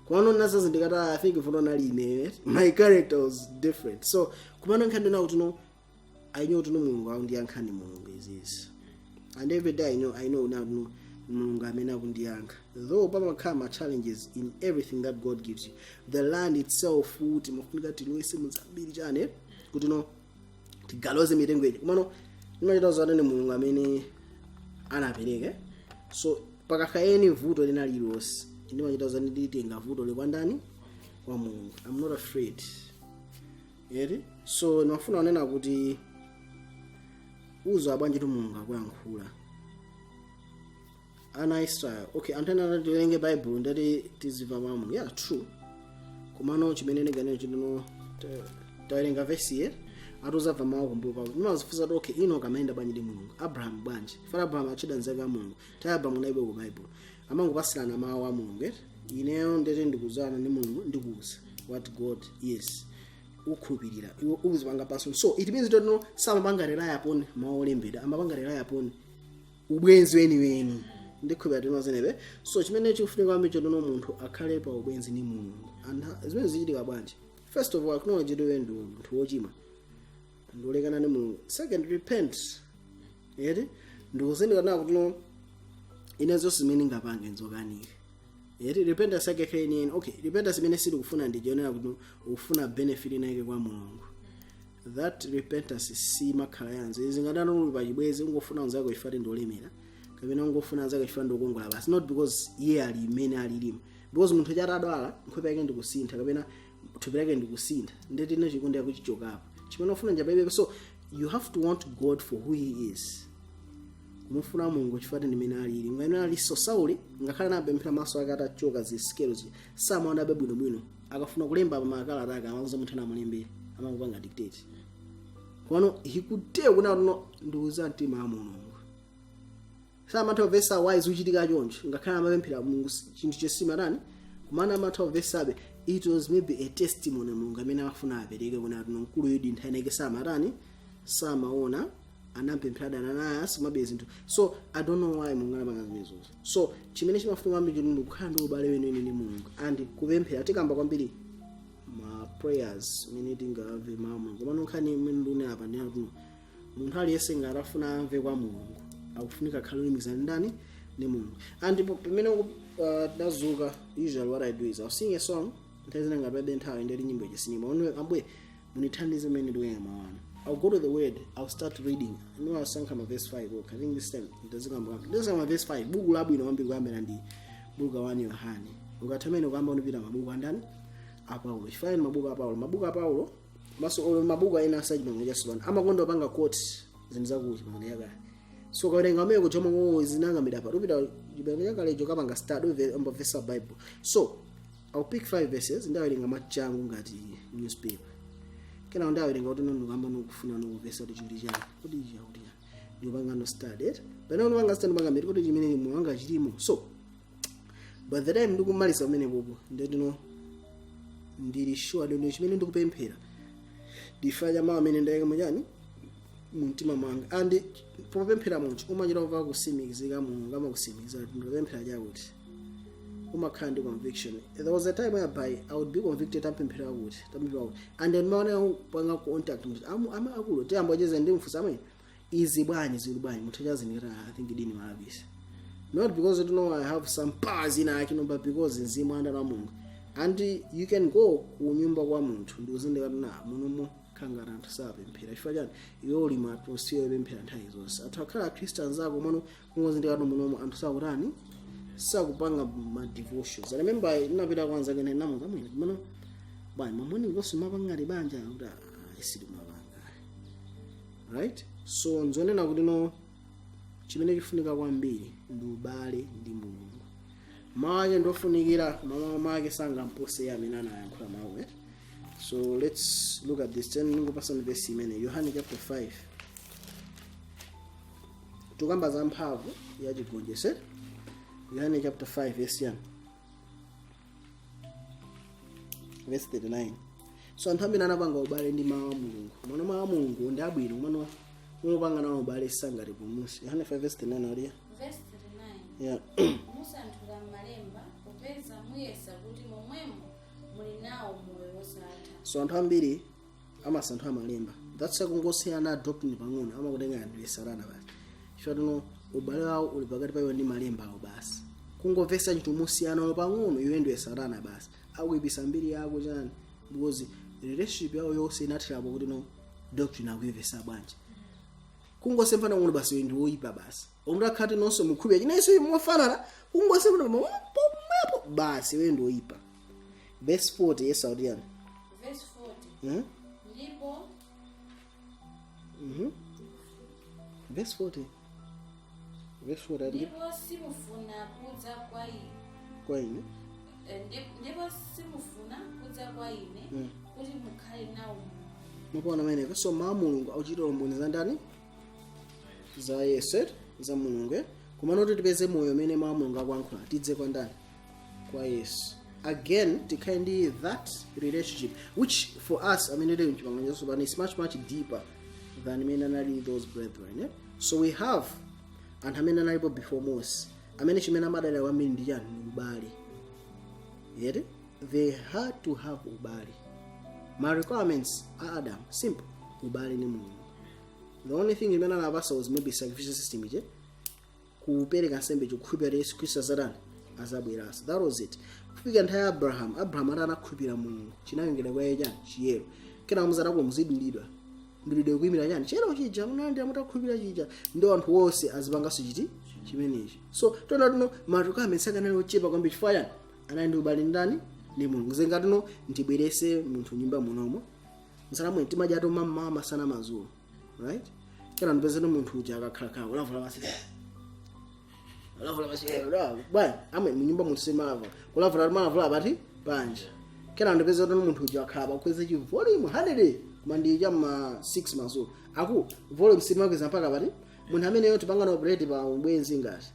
Kumano nasazi ndikati, "Ah, I think if unali ine, my character was different." So kumano nkhani ndina kuti no, I knew kuti no, Mulungu akundiyankha, ni Mulungu izizi. And every day I know now no, Mulungu amene akundiyankha, though pamakhala ma challenges in everything that God gives you. The land itself, kuti mafunika tilowese muzambiri chane kuti no, tigaloze mitengo iji, kumano ndimachita zati ni Mulungu amene anapereka. So pakakhala eni vuto lina lililonse, ndimachita zati nditenga vuto likwandani kwa Mulungu. I'm not afraid eri. So ndimafuna kunena kuti uzo bwanji tu Mulungu akuyankhula ana Israel. Okay, anthu ena anati tiwerenge Bible ndati tizimva mawu a Mulungu. Yeah, true. Komano chimene ndiganizo chitino, tawerenga vesi ye, atuzamva mawu kumbuyo pako. Ndimazifunsa kuti okay, ino kamayenda bwanji ndi Mulungu? Abraham bwanji? Fana Abraham achida nzake a Mulungu. Tayi Abraham unaibe ku Bible, amangopasirana mawu a Mulungu, eti? Ineyo ndete ndikuzana ndi Mulungu, ndikuuza what God is, ukhulupirira iwe, uzipanga paso. So it means that no, samapanga rely upon mawu olembedwa, amapanga rely upon ubwenzi weniweni. Ndikhulupirira tino zenebe. So chimene chikufunika kwambiri chotono, munthu akhale pa ubwenzi ndi Mulungu. And zimene zichitika bwanji? First of all, acknowledge kuti iwe ndi munthu wochimwa, ndiolekana ndi Mulungu. Second, repent, eti? Ndikuzindikira na kuti no, ine zonse zimene ngapange nzokanika, eti? Repentance yake khale enieni. Okay, repentance imene sitikufuna ndijonera kuti ufuna benefit inayike kwa Mulungu. That repentance simakhala yanzo. Izi ngadana uli pachibwezi, ungofuna unzako ifate ndiolemera, kapena ungofuna anzako ifate ndiokongola basi, not because iye ali imene alilimo. Because munthu chatadwala, nkhope yake ndikusintha kapena thupi lake ndikusintha, ndeti ine chikondi yakuchichokapo chimene ufuna njapaipepe. So you have to want God for who he is, kumufuna Mulungu chifukwa ndimene alili ngati ali. So Sauli ngakhale anapemphera, maso ake atachoka zisikelo, samaonabe bwinobwino. Akafuna kulemba pa makalata ake, amauza munthu anamulembera, amangopanga dictate. Komano he could tell kuna no, ndiuza mtima wa Mulungu. Samatha kumvetsa why zikuchitika choncho, ngakhale amapemphera Mulungu chinthu chosimatani, kumana amatha kumvetsabe. It was maybe a testimony Mulungu amene amafuna apereke kuna kuti mkulu yudi nthawi inake samatani, samaona, anampemphera Ananias mabe zinthu. So I don't know why Mulungu anapanga zimenezozo. So chimene chimafuna kwambiri choti ndikukhala ndi ubale weniweni ndi Mulungu and kupemphera. Tikamba kwambiri ma prayers mene tingamve mawu a Mulungu. Komano nkhani imene ndine apa ndi kuti munthu aliyense ngati afuna amve kwa Mulungu, akufunika akhale olumikizana ndani? Ndi Mulungu. And pamene ndazuka, usually what I do is I'll sing a song. Nthawi zina ngati palibe nthawi, ndeti nyimbo ichisinima one, "Ambuye, munithandize mene ndikuyenga mawu anu." I'll go to the word, I'll start reading. Ndimasankha ma verse 5. Okay, I think this time ndazikamba, ndazikamba verse 5. Buku labwino kwambiri kuyambira ndi buku la 1 Yohane. Ukatha amene ukamba unipita mabuku andani? A Paulo. Chifukwa mabuku a Paulo, mabuku a Paulo maso olo mabuku ena asa Chipangano Chatsopano amakonda panga quote zinthu zaku Chipangano Chakale. So ukawerenga amene kuchoma ngo zinangamira pa upita Chipangano Chakale kapanga start uve ambavesa Bible. So I'll pick five verses, ndawerenga machangu ngati newspaper. Kena ndawerenga kuti nono kamba nokufuna nokuvesa kuti chili chani, kuti ichi kuti chani, ndikupanga no study it pene ndipanga study, ndipanga miri kuti chimene mwanga chilimo. So by the time ndikumaliza pamene popo, ndetino ndili sure ndi chimene ndikupemphera, ndifa cha mawu amene ndayika muchani, mumtima mwanga. And popemphera munthu umachita kumva kusimikizika. Mulungu amakusimikiza kuti ndikupemphera chakuti, umakhala ndi conviction. There was a time whereby I would be convicted, tampemphera kuti, tampemphera kuti, and then maona panga contact munthu amu ama akulu tiyamba cheze ndi mfusa amene izi bwanji, zili bwanji, munthu chazindikira. I think dini malapisa, not because you know I have some powers in ake, no, but because mzimu andana wa Mulungu. And you can go ku nyumba kwa munthu ndikuzindikira na munomo khangati anthu sapemphera. Chifukwa chani? Iwe uli mu atmosphere yopemphera nthawi zonse. Anthu akhala Christians ako mano kungozindikira munomo anthu sakutani, sakupanga ma devotions. I remember ndinapita kwanza kene namuza mwina mano bwana mamoni ngosi mapanga banja kuti isili mapanga, right? So nzonena kuti no, chimene chifunika kwambiri ndi ubale ndi Mulungu. Mawu ake ndofunikira, mawu make sangampose amene anayankhula mawu, eh? So let's look at this. Then ningopasani verse imene, Yohane chapter 5. Tukamba za mphamvu ya chigonjetso. Yohane chapter 5 verse 1, verse 39. So anthu ambiri anapanga ubale ndi mawu a Mulungu. Mwana mawu a Mulungu ndi abwino, mwana umupanga nawo ubale sangati pumusi. Yohane 5 verse 39 aliya. Verse 39. Yeah. Musanthula m'malemba, popeza muyesa kuti momwemo muli nawo moyo wosatha. So anthu ambiri amasanthula malemba, that's why kungosiyana doctrine pang'ono amakutenga ndiwe satana basi. Chifukwa tuno ubale wawo uli pakati pa iwe ndi malemba awo basi. Kungomvesa chinthu musiyana pang'ono, iwe ndiwe satana basi, akuyipisa mbiri yako chani, because relationship yawo yonse inathirapo kuti no, doctrine akuyivesa bwanji. Kungosemphana pang'ono basi, iwe ndi woyipa basi. Omutakhati nonse mukhulupirira chinenso mofanana, kungosemphana pomwepo basi, iwe ndi woyipa. Verse 40, Yesu akuti yani? Verse 40. Ndipo Verse 40, verse 40 ati? Ndipo simufuna kudza kwa ine Kwa ine. Ndipo simufuna kudza kwa ine kuti mukhale nawo moyo. Mukuona ameneko? So mawu a Mulungu akuchitira umboni za ndani? Za Yesu, eh? Za Mulungu, eh? Kumano kuti tipeze moyo umene mawu a Mulungu akuyankhula, tidze kwa ndani? Kwa Yesu. Again tikhale ndi that relationship, which for us amene tili mchipangano chatsopano is much much deeper than imene anali those brethren, eh? So we have anthu amene analipo before Moses, amene chimene amadalira kwambiri ndi chani? Ndi ubale. Yet they had to have ubale. Ma requirements a Adam, simple: ubale ndi Mulungu. The only thing imene anapasa was maybe sacrificial system ije, kupereka nsembe chikukhulupirira Yesu Khristu azatani, azabweranso. That was it. Kufika nthawi ya Abraham, Abraham ati anakhulupirira Mulungu, chinayongera kwa iye chani? Chiyero. Kena muzatako muzidulidwa, ndulidwe kuyimira chani? Chiyero chija munalandira mutakhulupirira chija. Ndo anthu onse azipanganso chiti? Chimenechi. So tona tuno ma requirements akanali ochepa kwambiri. Chifukwa chani? Anali ndi ubale ndani? Ndi Mulungu. Zengatuno ndibwerese munthu nyumba munomo, msalamwe timadya tomamma masana, madzulo, right? Kana ndipezeni munthu uja akakhalakhala kulavula basi, kulavula basi bwana amwe munyumba munthu simalavula, kulavula malavula pati? Panja. Kena ndipeza kuti munthu uja akhala pakweza chi volume 100, koma ndi cha ma 6 madzulo, aku volume simakweza mpaka pati? Munthu ameneyo tipangana operate pa ubwenzi ngati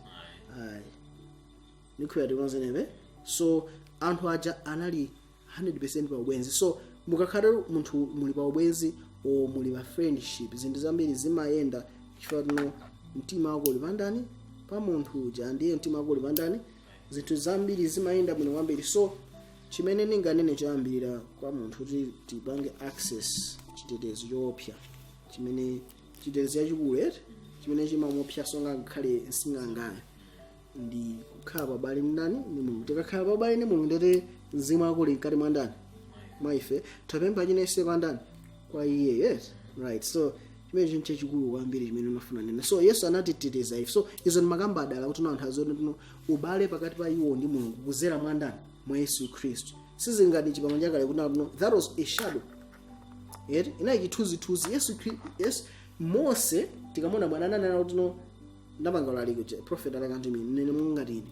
ayi nikhulupirira tikonzenebe. So anthu aja anali 100% pa ubwenzi. So mukakhala munthu muli pa ubwenzi o muli pa friendship, zinthu zambiri zimayenda chifukwa tino mtima wako uli pandani? Pa munthu uja. Ndiye mtima wako uli pandani, zinthu zambiri zimayenda bwino kwambiri. So chimene ndinganene choyambirira kwa munthu kuti tipange access chitetezo choopsa, chimene chitetezo chachikulu eti chimene chimamopsa ngakhale nsing'angayo, ndi kukhala pabale ndani? Ndi Mulungu. Tikakhala pabale ndi Mulungu, ndete mzimu wako uli mkati mwa ndani? Mwa ife. Tapempha chinense kwa ndani? Kwa iye. Yes, right. So chimene chinhu chachikulu kwambiri chimene unafuna nene, so Yesu anatiteteza ife. So izo ndi makamba adala kuti anthu azione tino ubale pakati pa iwo ndi Mulungu kuzera mwa ndani? Mwa Yesu Khristu. Sizingati chipangano chakale kuti no, that was a shadow, eti? Inayi chithunzithunzi. Yesu Yesu, Mose tikamona bwana ananena kuti no, ndapanga laliko che prophet alakanti mine nene mungati ine.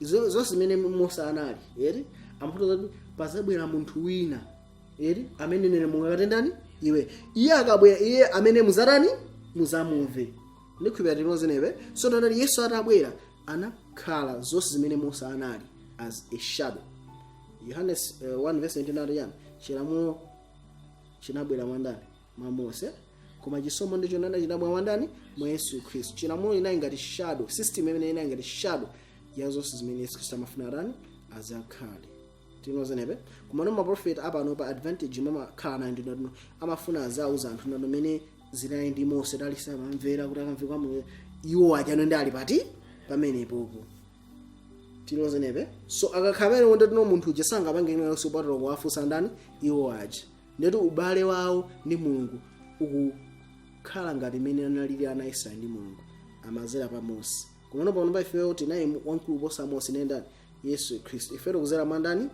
Zonse zimene Mose anali, eti, amafotokoza kuti pazabwera munthu wina, eti, amene nene mungakatendani iwe, iye akabwera, iye amene muzatani, muzamumve. Ndikhulupirira tinozenepe. So tanati Yesu atabwera anakhala zonse zimene Mose anali as a shadow. Yohanes 1 verse 19 ati yani? Chilamulo chinabwera mwa ndani? Mwa Mose. Koma chisomo ndicho nana chinabwera mwa ndani? Mwa Yesu Khristu. Chilamulo inali ngati shadow system, imene inali ngati shadow ya zonse zimene Yesu Khristu amafuna atani, azakhale. Tinozenepe. Koma no, maprofeti apano pa advantage mamakhala nayo ndino amafuna azauza anthu nano mene zinali ndi Mose, talisa amamvera kuti akamve kwa Mulungu. Iwo achano ndi ali pati pamenepopo. Tinozenepe. So akakhala pamene nditino munthu uja sangapange inenso kupatula kuwafunsa ndani? Iwo aja. Ndeti ubale wawo ndi Mulungu ukukhala ngati imene analili ana Israeli ndi Mulungu, amazera pa Mose. Komano pano pa ifeyo tinaye wamkulu kuposa Mose, ndiye ndani? Yesu Khristu. Ifeyo tikuzera mwa ndani?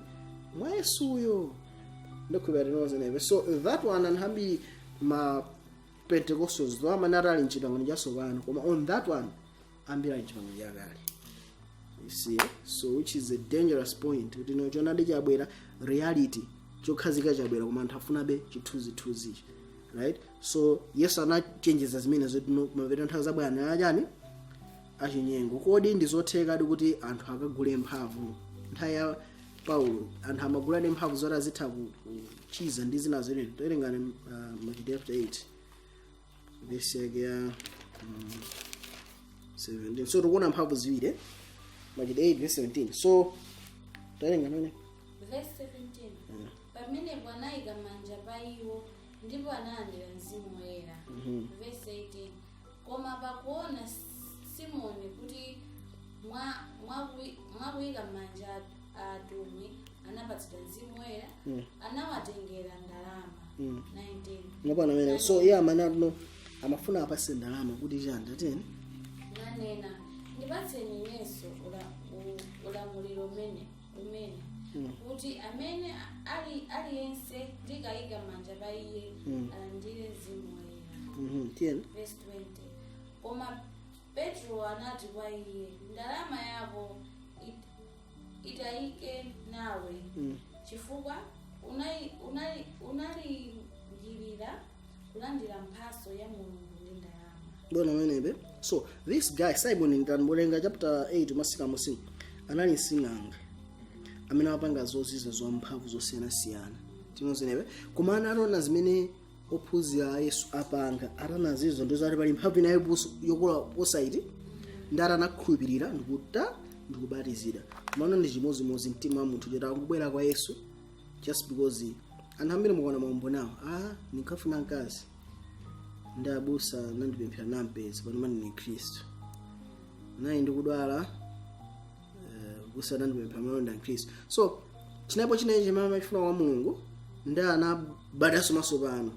Mwa Yesuyo. Ndikhulupirira tinozenepe. So that one, anthu ambiri ma Pentecostals though amene atali mchipangano chatsopano, koma on that one ambiri ali mchipangano chakale, you see? So which is a dangerous point, kuti no, chonadi chabwera, reality chokhazika chabwera, koma anthu afunabe chithunzithunzichi, right? So Yesu anachenjeza zimene zoti no, mapeto nthawi zabwera achani? Achinyengo. Kodi ndi zothekadi kuti anthu akagule mphamvu? Nthawi ya Paulo anthu amaguladi mphamvu zoti azitha kuchiza ndi zina zotero. Towerengani Machitidwe chapter 8 verse yake ya 17. So tikuona mphamvu ziwiri, eh? Machitidwe 8 verse 17. So tawerenga nane. Verse 17: Pamenepo anayika manja pa iwo, ndipo analandira Mzimu Woyera. Verse 18: Koma pakuona Simoni kuti mwakuyika manja a atumwi anapatsidwa Mzimu Woyera, anawatengera ndalama. 19. Ngapana amene, so iye amene atuno amafuna apase ndalama kuti chani? Tateni. Nanena, "Ndipatseni inenso ulamuliro umene kuti amene ali aliyense ndikayika manja pa iye alandire Mzimu Woyera." Tiyeni. Verse 20: Koma Petro anati kwa iye, "Ndalama yako itayike nawe, chifukwa unalingirira kulandira mphaso ya Mulungu ndi ndalama." Bona amenepe. So this guy Simon ntanbolenga chapter 8 masika musimu, anali msing'anga amene amapanga zozizwa zamphamvu zosiyanasiyana. Tinozenepe. Koma anataona zimene ophunzira a Yesu apanga, atanazizo ndizo ati pali mphamvu inayo yokola posaiti, ndi atanakhulupirira ndikuta ndikubatizira. Mano ndi chimozimozi mtima wa munthu choti akubwera kwa Yesu just because anthu ambiri mukaona maumbo nawo, ah, ndinkafuna mkazi ndi abusa nandipemphera nampeza, pano mani ni Khristu. Nayi ndikudwala, abusa nandipemphera, malonda Khristu. So chinapo chinechi chimene amachifuna kwa Mulungu ndi anabadaso maso pano.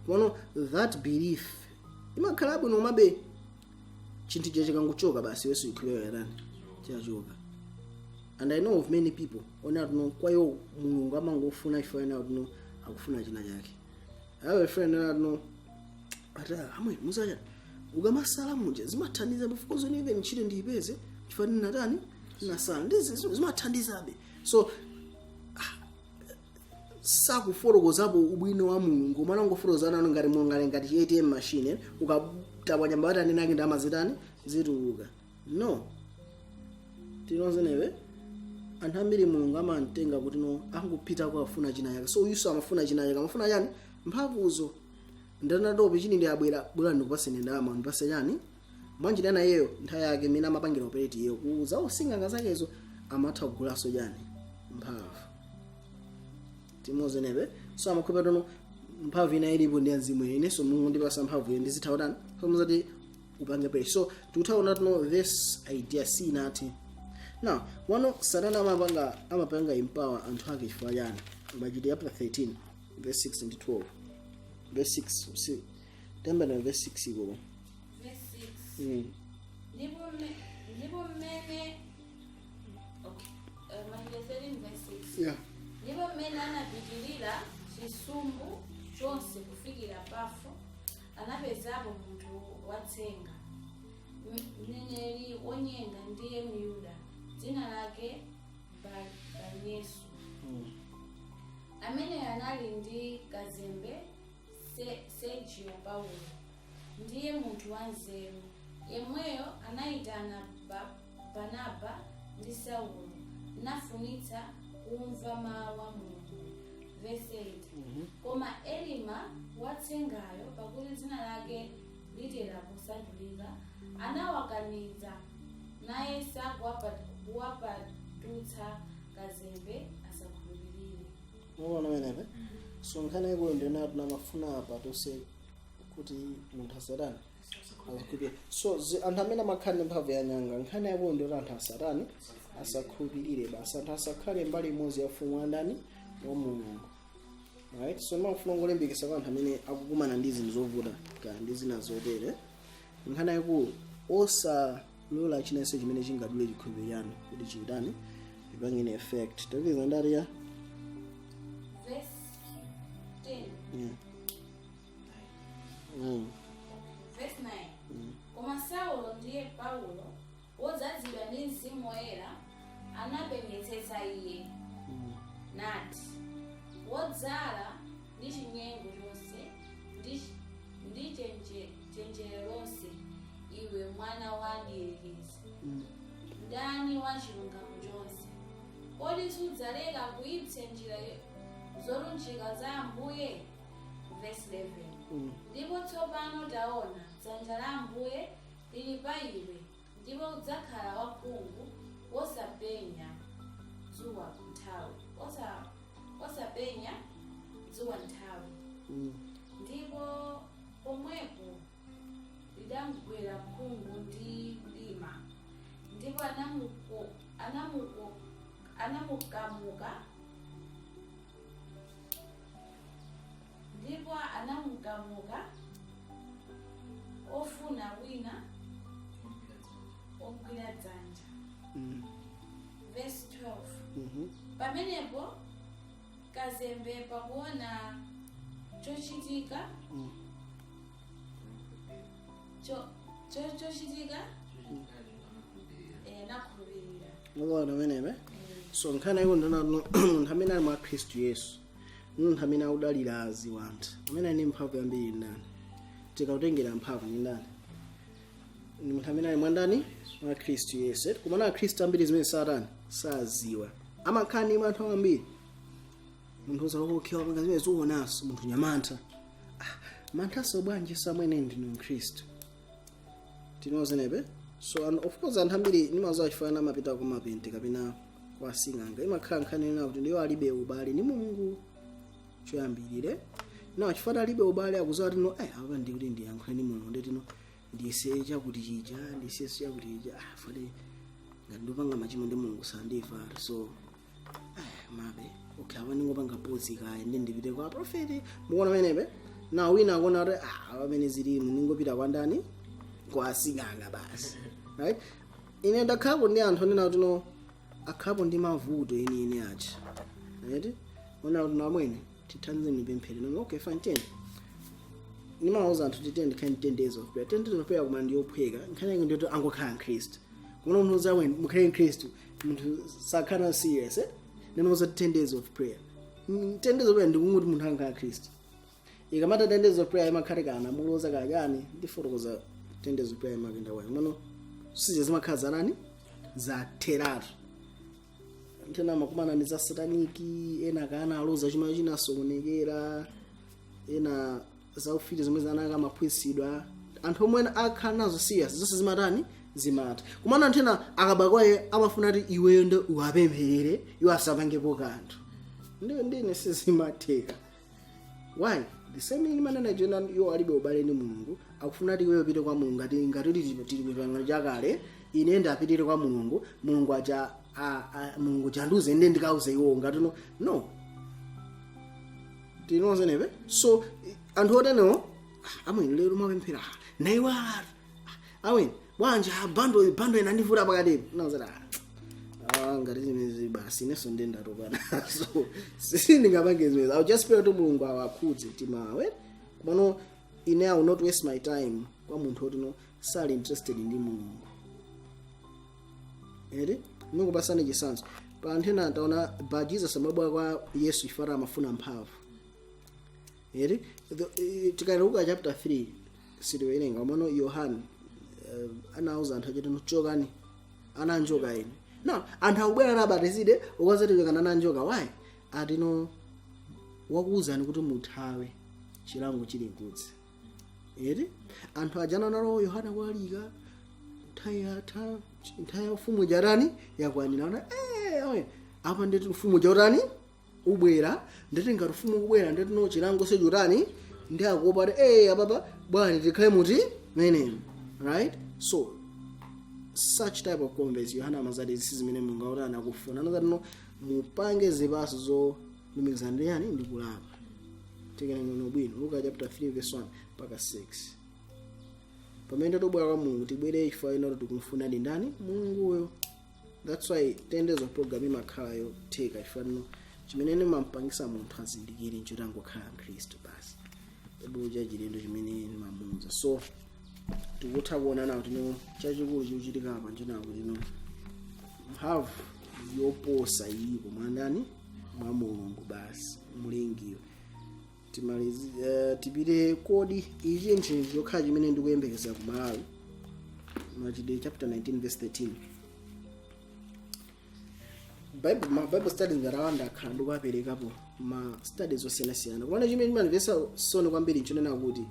Komano that belief imakhala bwino, komabe chinthu icho chikangochoka basi, Yesu ikhulupirira yatani? Chachoka. And I know of many people ona tuno kwa iwo Mulungu amangofuna ife ena tuno akufuna china chake. I have a friend ena tuno ati, "Ah, amwe muzacha ukamasala muja zimathandiza because even ntchito ndiyipeze chifukwa ndinatani, ndinasala ndizi zimathandizabe." So sakufotokozapo ubwino wa Mulungu, umene ungofotokoza nanu ngati Mulungu ali ngati ATM machine, ukatapwanya mbatani nake ndalama zitani? Zituluka. No, tinozenewe. Anthu ambiri Mulungu amamtenga kuti no, angupita afuna china chake. So uyuso amafuna china chake, amafuna chani? Mphamvuzo. Ndanatope chini ndi abwera bwera ndikupaseni ndalama, ndipase chani mwanjira iyeyo. Nthawi yake imene amapangira operate iyeyo kuza usinganga zakezo, amatha kugulanso chani? Mphamvu. Timozenepe. So amakhupira tono mphamvu ina ilipo ndi mzimu, inenso Mulungu ndipasa mphamvu iyo ndizitha kutani? So muzati upange pray. So tikuthaona tino this idea sinati now wano Satana amapanga empower anthu ake chifukwa chani? Machitidwe chapter 13 verse 6 and 12, verse 6. See, tamba na verse 6 iko. Verse 6. Ndipo mmene, okay. Machitidwe 13 verse Yeah. Ndipo mmene anapitirira chisumbu chonse kufikira Pafo, anapezapo munthu watsenga, mneneri wonyenga, ndiye Myuda, dzina lake Baryesu, amene anali ndi kazembe Sergio Paulo, ndiye munthu wanzeru. Yemweyo anayitana Barnaba ndi Saulo, nafunitsa kumva mawu a Mulungu. Verse 8. Koma Elima watsengayo, pakuti dzina lake litera kusandulika, anawakaniza, nayesa kuwapatutsa kazembe asakhulupirire. Muona menepe? So nkhani ikuyo ndinati namafuna apa tonse kuti munthu asatani, asakhulupirire. So anthu amene amakhala ndi mphamvu ya nyanga, nkhani yakuyo ndiyoti anthu asatani, asakhulupirire basi. Anthu asakhale mbali imodzi ya ufumu wa ndani? Wa Mulungu, right? So ndimafuna ngolimbikitsa kwa anthu amene akukumana ndi zinthu zovuta kaya ndi zina zotere, nkhani yaikulu, osalola chinense chimene chingadule chikhulupiriro chanu kuti chitani, chipangene effect. Tapeza ndati ya Verse 10. Yeah. Verse 9. Koma Saulo, ndiye Paulo, wodzazidwa ndi Mzimu Woyera, anapenyetsetsa iye, nati, "Wodzala ndi chinyengo chonse ndi chenjero lonse, iwe mwana wa mdierekezi, mdani wa chilungamo chonse, kodi sudzaleka kuipsa njira zolunjika za Ambuye?" Verse 11. Ndipo tsopano taona, dzanja la Ambuye lili pa iwe, ndipo udzakhala wakhungu, wosapenya dzuwa nthawi, osapenya dzuwa nthawi. Ndipo pomwepo lidamgwera khungu ndi mdima, ndipo anamukamuka, ndipo anamukamuka ofuna wina ogwira dzanja. Verse 12. Pamenepo kazembe, pakuona chochitika, chochitika, nakhulupirira. Mukuona pamenepe? So nkhani iko ndinati munthu amene ali mwa Khristu Yesu, munthu amene akudalira aziwanda, amene ali ndi mphamvu yambiri ndani? Tikakutengera mphamvu ndi ndani? Ndi munthu amene ali mwandani? Mwa Khristu Yesu. Kumana akhristu ambiri zimene satani saziwa, amakhala ndi anthu ambiri. Munthu uzakokhewa panga zimene zionanso munthu nyamantha. Ah, manthaso bwanji? Samwene ndinu mkhristu, tinozenepe. So and of course anthu ambiri nimazowa chifukwa amapita kumapente kapena kwa sing'anga, imakhala nkhani ina kuti ndiyo alibe ubale ndi Mulungu choyambirire. Na chifukwa alibe ubale, akuziwa kuti no, apa ndikuti ndiyankhule ndi Mulungu, nditino ndiyese chakuti chija, ndiyese chakuti chija. Ah, fale ngati ndipanga machimo ndi Mulungu sandifa. So mabe okay, apa ndingopanga pause kaya, ndi ndipite kwa profeti. Mukuona pamenepe? Na wina akuona kuti ah, pamene zilimu ndingopita kwa ndani? Kwa sing'anga basi, right? Ine ndakhalapo ndi anthu onena kuti no, akhalapo ndi mavuto enieni aja, right? Ona kuti namwene tithandize mipemphero. No, okay, fine, 10 nimawuza anthu kuti 10 ndikhale 10 days of prayer. 10 days of prayer koma ndiyophweka. Nkhani yake ndiyoti angokhala mkhristu. Kumana munthu uzamwe mukhale mkhristu, munthu sakhala serious, eh? Ndinoza 10 days of prayer. 10 days of prayer ndikunguti munthu angakhala khristu. Ikamata 10 days of prayer imakhale kana muloza kachani, ndifotokoza 10 days of prayer imakenda kwayo mano sizye zimakhala zanani, zatheratu. Anthu amakumana ndi za satanic, ena kana aloza chimene chinasokonekera, ena zaufiti zomwe zanaka amaphunzitsidwa. Anthu omwe akhala nazo serious, zonse zimatani? Zimatha. Kumana anthu ena akabakwaye amafuna kuti iweyo ndo uwapempherere, iwo asapangepo kanthu. Ndiyo ndine sizimatheka. Why? The same thing manena jena, iwo alibe ubale ndi Mulungu, akufuna kuti iweyo upite kwa Mulungu ngati tili kupangano chakale. Ine ndapitire kwa Mulungu, Mulungu aja Mulungu chanduze, ine ndikauze iwo ngati no, no, tinozenepe. So anthu otenewo, amwene lero mwapemphera naiwala, amwene bwanja bando bando inandivuta pakatipo, nazati Ah, ngati zimezi basi, inenso ndiye ndatopa nazo, sindingapange zimezi. I'll just pray kuti Mulungu awakhudze timawe. Komano ine I will not waste my time kwa munthu woti no sali interested ndi Mulungu, ere. Ndikupasani chitsanzo. Pa anthu ena taona ba Jesus amabwera kwa Yesu chifukwa amafuna mphamvu, ere. Tikawerenga Luka chapter 3, sitiwerenga, komano Yohane anauza anthu achiti, "Chokani ananjoka ine." Now anthu akubwera nabatizide, ukwazati chokani ananjoka. Why? Atino wakuwuzani kuti muthawe chilango chili nkudzi, eri. Anthu aja analo Yohana kulalika, nthawi yatha, nthawi ya ufumu jarani yakwanira. Ona oye, apa nditi ufumu jarani ubwera, nditi ngati ufumu ubwera, nditi no chilango sechutani, ndi akuopa ti apapa bwana tikhale muti menemo, right? So such type of converts, Yohana amazati zisi zimene Mulungu akuti anakufuna, anazati no mupange zipaso zolumikizana ndi yani? Ndi kulapa. Tikene ngono bwino Luka chapter 3 verse 1 mpaka 6. Pamene tobwera kwa Mulungu, tibwere chifukwa ino tikumfuna ndi ndani? Mulunguyo. That's why tendezo program imakhala yotheka, chifukwa ino chimene ndimampangisa munthu azindikire nchoti angokhala Mkhristu basi, ebu chachilendo chimene ndimamuuza. So tikutha kuona nawo tino chachikulu chikuchitika apa nchinawo tino mphamvu yoposa ilipo mwandani? Mwa Mulungu basi, mulengiyo. Timalizi tipite. Kodi ichi nchinthu chokhala chimene ndikuyembekeza ku Malawi? Machitidwe chapter 19 verse 13. Bible, ma Bible studies ngati awanda akhala ndikuwaperekapo ma studies osiyanasiyana, kumene chimene chimandimvetsa soni kwambiri nchonena kuti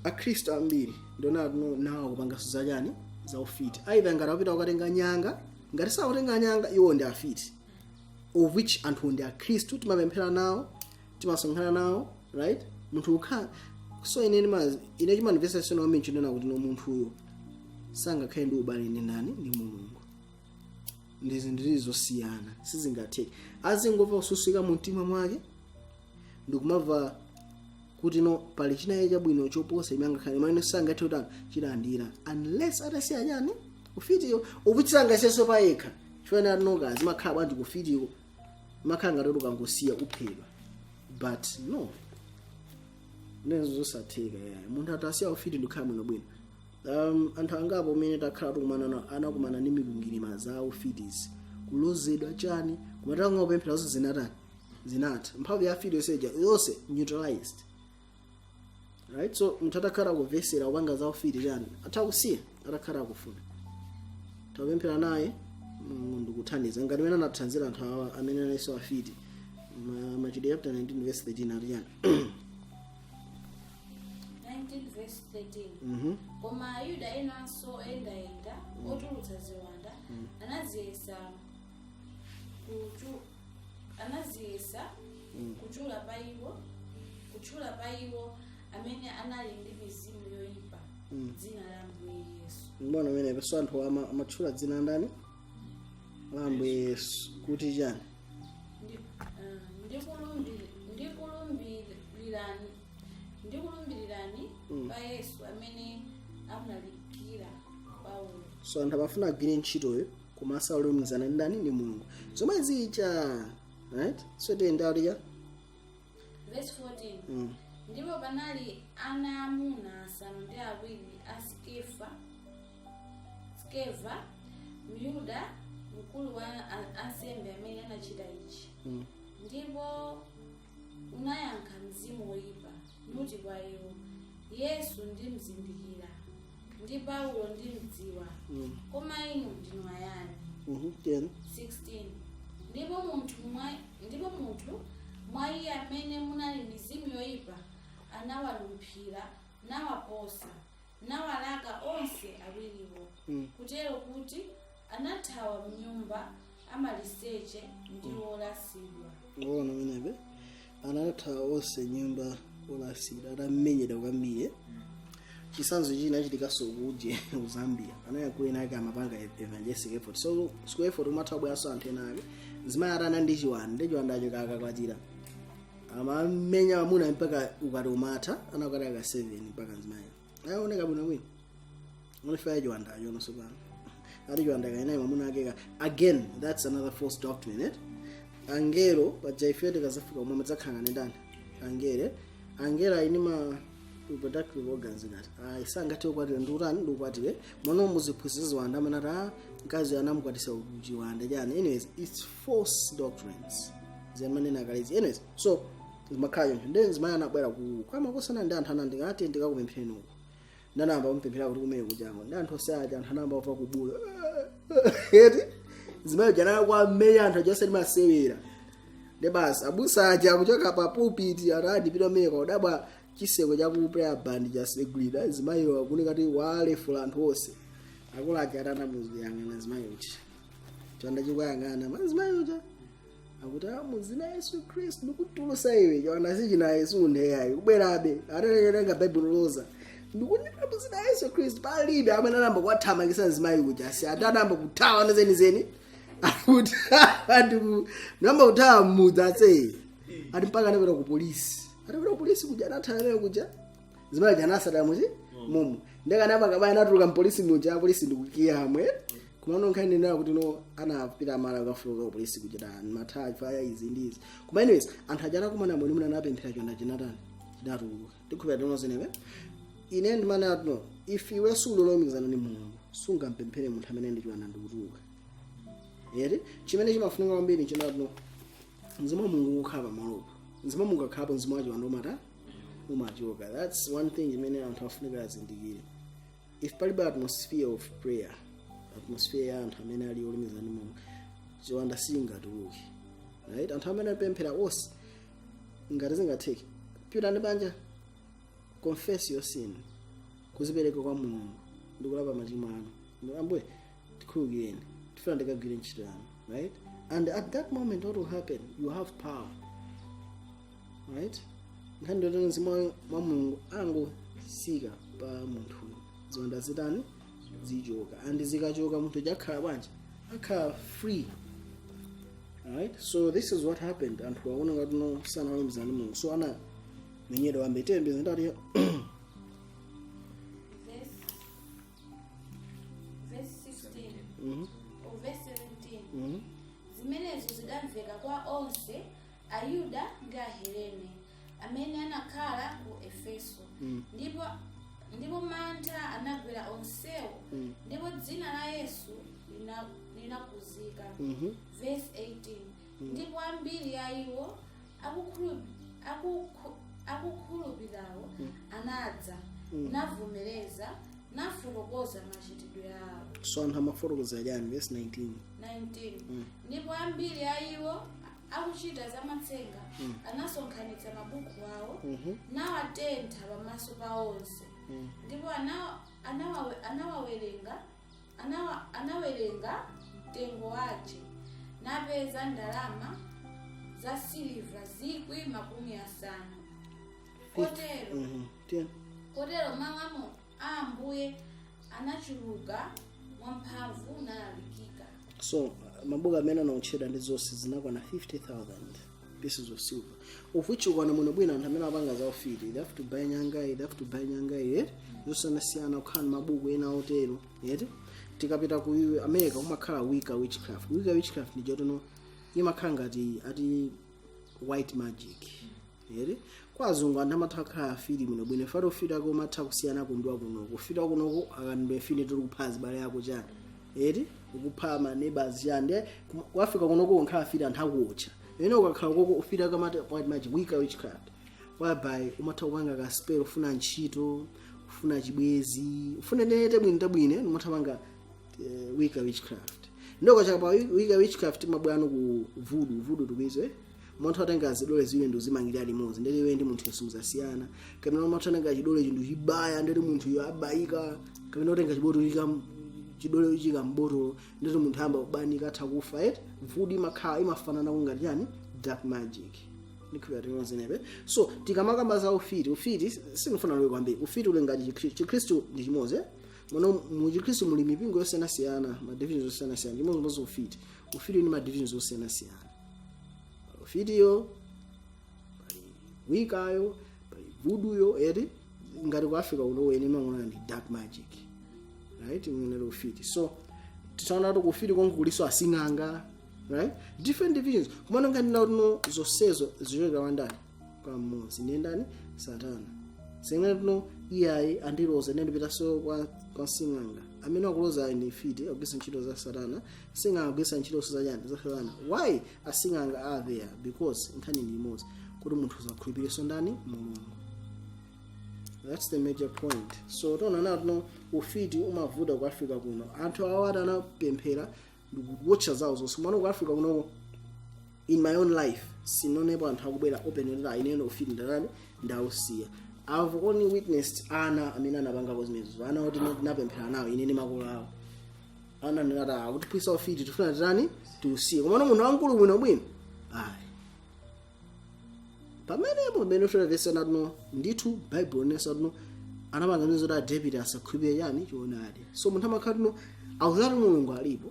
Akhristu ambiri ndiona no nawo akupanganso zachani? Za ufiti. Either ngati akupita kukatenga nyanga, ngati sakutenga nyanga, iwo ndi afiti, of which anthu ndi Akhristu, timapemphera nawo, timasonkhana nawo, right? Munthu ukhala so ine chimandimvetsa soni kwambiri nchonena kuti no munthuyo sangakhale ndi ubale ndi ndani? Ndi Mulungu. Ndi zinthu zosiyana, sizingatheke. Azingomva kususika mu mtima mwake ndikumamva kuti no pali chinaye chabwino choposa imene angakhale, imene sangathe kuti chilandira unless atasiya chani? Ufitiyo. Ufiti sangasiyenso payekha, chifukwa atinoka zimakhala bwanji kufitiko? Makhala ngati kuti ukangosiya uphedwa, but no, nenzo zosatheka yayi. Munthu atasiya ufiti ndikhala bwinobwino. Anthu angapo umene takhala tikumana nawo anakumana ndi mikwingwirima za ufitizi, kulozedwa chani, kumatanga kupemphera, zonse zinatani? Zinatha. Mphamvu ya afiti yonse yonse neutralized, right? So munthu atakhala kumvesera kupanga za ufiti chani, atha kusiya atakhala akufuna. Tapemphera naye, Mulungu ndikuthandiza ngati mene anathanzira anthu awa amene analinso afiti. Machitidwe chapter 19 verse 13 ati chani? 19 verse 13. Koma Ayuda enanso oyendayenda otulutsa ziwanda anaziyesa kutchula pa iwo amene anali ndi mizimu yoyipa dzina la Ambuye Yesu. Mbona amene so anthu amatchula dzina ndani? La Ambuye Yesu kuti chani? Ndikulumbirirani pa Yesu amene amulalikira Paulo. So anthu amafuna agwire ntchitoyo koma asalumikizana ndi ndani? Ndi Mulungu. Zomwe zija, right? So tiyenda aliya. Verse 14. Ndipo panali ana amuna 7 a Skeva, Myuda, mkulu wa ansembe, amene anachita ichi. Ndipo unayankha mzimu woyipa nuti kwa iwo, "Yesu ndimzindikira, ndi Paulo ndimdziwa, koma inu ndinu ayani?" Tiyeni. 16 Ndipo munthu mwa iye amene munali mizimu yoyipa anawalumphira, nawaposa, nawalaka onse awiriwo, kutero kuti anathawa mnyumba amaliseche ndi wolasidwa. Ngoona menepe anathawa onse nyumba olasidwa atamenyedwa kwambiri. Chitsanzo china chitikaso kuje ku Zambia, anali ena ake amapanga evangelistic effort. So school effort umatha kubweranso anthu ena ake, zimayi atana ndi chiwanda, ndi chiwandacho kakakwatira amamenya amuna mpaka ukati umatha, anakati aka 7 mpaka mzimayi aoneka bwinobwino, unifaya chiwandacho nonso pano. Ati chiwanda kainayi mwamuna ake. Again, that's another false doctrine, eh? Angelo paja ife tikazafika kumwe madzakhala ndani? Angelo. Angelo ali ma reproductive organs ngati ayi, sangathe kukwatira ndi utani, ndi kukwatire mono muziphunzitsa ziwanda amene ati, ah, mkazi anamukwatisa chiwanda chani. Anyways, it's false doctrines zimanena kalezi. Anyways, so zimakhala choncho. Ndi zimayi anabwera ku kwamakosana ndi anthu anandi ati ndikakupemphereni uko. Ndanamba kumupemphera kuti kumene kuchango ndi anthu ose aja, anthu anamba kufa kubula eti zimayi janala kwamenya anthu aja osati masewera. Ndi basi, abusa aja akuchoka pa pulpit, atati pita meka udabwa chiseko cha ku prayer band chasegulira, zimayiwo akuoneka kuti walefula anthu onse. Akulu aja atanamuyang'ana zimayi uja, chiwanda chikuyang'ana mazimayi uja, akuti, "Ah, muzina Yesu Khristu ndikutulusa iwe." Chiwanda sichina Yesu ntheyayi kubwerabe, atatenga Baibulo loza, "Ndikunena muzina Yesu Khristu." Palibe amene anamba kuwathamangisa mzimayi uja, si atanamba kuthawa nezenizeni, akuti ndiyamba kuthawa mmudzi atse, ati mpaka anapita ku polisi. Atapita ku polisi kuja, anathawa nayo kuja, zimayi uja anasatira muchi mumu ndekanapa kabaya, anatuluka mpolisi muja, apolisi ndikukiyamwe kumano. Nkhani nayo kuti no, anapita mala kafuluka ku polisi kuja ta matha faya izi ndi izi. Koma anyways, anthu aja anakumana mwini mwina anapemphera, chonda chinatani? Chinatuluka. Ndikhupira tino zenewe ine ndimane ati no, if iwe sulolomikizana ndi Mulungu, sungampemphere munthu amene ndi chiwanda ndikutuluka ere. Chimene chimafunika kwambiri chinati no, mzimu wa Mulungu ukhala pamalopo. Mzimu wa Mulungu akhalapo, mzimu wa chiwanda umata umachoka. That's one thing imene anthu afunika azindikire. If palibe atmosphere of prayer, atmosphere ya anthu amene ali olumikizana ndi Mulungu, chiwanda singatuluke, right? Anthu amene apemphera onse, ngati zingatheke, pitani banja, confess your sin, kuzipereka kwa Mulungu ndikulapa machimo anu. "Ambuye, tikhululukireni, tifuna ndikagwire ntchito yanu," right? And at that moment, what will happen? You have power, right? Nkhani ndotero, mzimu wa Mulungu angosika pa munthuyo, ziwanda zitani? Zichoka. And zikachoka, munthu jakhala bwanji? Akhala free, right? So this is what happened. Anthu aona ngati no, sanalumikizana ndi Mulungu, so ana menyedwa wambe tembe ndati. Verse 16 or verse 17. Zimenezo zidamveka kwa onse Ayuda ndi Ahelene amene anakhala ku Efeso, ndipo mantha anagwera onsewo, ndipo dzina la Yesu linakuzika. Verse 18. Ndipo ambiri a iwo akukhulupirirawo anadza, navomereza, nafotokoza machitidwe awo. So anthu amafotokoza chani? Verse 19. 19. Ndipo ambiri a iwo akuchita zamatsenga anasonkhanitsa mabuku awo, nawatentha pamaso pa onse. Ndipo anawerenga mtengo wace, napeza ndalama za siliva 50,000. Kotero Ten. Kotero mawu a Ambuye anachuluka mwamphamvu nalalikika. So mabuku amene anaotchedwa ndi zonse zinakwana 50,000 pieces of silver, of which ukwana muno bwino anthu amene apanga za ufiti, they have to buy nyangayi, they have to buy nyangayi, yet zosiyanasiyana, kukhala ndi mabuku ena otero yet. Tikapita ku America kumakhala Wicca witchcraft. Wicca witchcraft ndi chotono imakhala ngati ati white magic yeti. Kwa azungu anthu amatha kukhala afiti bwino bwino, fati ufiti ako umatha kusiyana kundiwa kunoko. Ufiti kunoko akandwe fini tuli kupha zibale yako chani eti, ukupha ma neighbors chani. Ndiye ku Africa kunoko unkhala afiti, anthu akuotcha ene. Ukakhala koko ufiti akamati white magic, Wicca witchcraft, whereby umatha kupanga ka spell, ufuna ntchito, ufuna chibwezi, ufuna nete bwino tabwine, umatha kupanga Wicca witchcraft. Ndoko chapa Wicca witchcraft mabwano ku voodoo. Voodoo tukwizwe munthu atenga zidole ziwiri ndizimangirira limodzi, ndeti iwe ndi munthu simuzasiyana. Kapena munthu atenga chidole chinthu chibaya, ndeti munthu abayika. Kapena utenga chibotolo chika chidole chika mbotolo, ndeti munthu amba kubanika, atha kufa eti. Voodoo imakhala imafanana kungati chani? Dark magic. Ndikhulupirira tinozenepe. So tikamakamba za ufiti, ufiti sindifuna lowe kwambiri. Ufiti uli ngati Chikhristu. Chikhristu ndi chimodzi, eh? Muno mu Chikhristu muli mipingo yosiyanasiyana, ma divisions osiyanasiyana. Chimodzimodzi ufiti. Ufiti ni ma divisions osiyanasiyana. Pali ufitiyo, pali Wiccayo, pali voodooyo eti. Ngati ku Africa kuno wene imang'ona ndi dark magic, right? Imene ufiti. So Titaona kuti kufiti konko kuliso asing'anga, right? Different divisions. Kumana ngati no zonsezo zichoka wandani? Kwa mmodzi, ndiye ndani? Satana. Sing'anga tino iyayi, andiloza ine, ndipitaso kwa sing'anga. Amene akuloza ni fiti, akugwiritsa ntchito za satana. Sing'anga akugwiritsa ntchito za chani? Za satana. Why asing'anga are there? Because nkhani ndi imodzi, kuti munthu usakhulupirenso ndani? Mulungu. That's the major point. So tiona nawo tino ufiti umavuta ku Africa kuno. Anthu awo ati anapemphera ndikuwotcha zawo zonse. Mwana ku Africa kunoko, in my own life, sinonepo anthu akubwera open kuti ineno ufiti ndatani, ndausiya. I've only witnessed ana amene anapangako zimenezo, ana oti tinapemphera nawo, ine ndi makolo awo. Ana ndinati akutiphwisa ufiti, tifuna titani? Tiusiye. Komano munthu wamkulu bwinobwino, ayi. Pamenepo pamene ufuna natino ndithu Bible onesa tino anapanga zimene zoti adepite asakhulupirire chani? Choonadi. So munthu amakhala tino awuzati Mulungu alipo,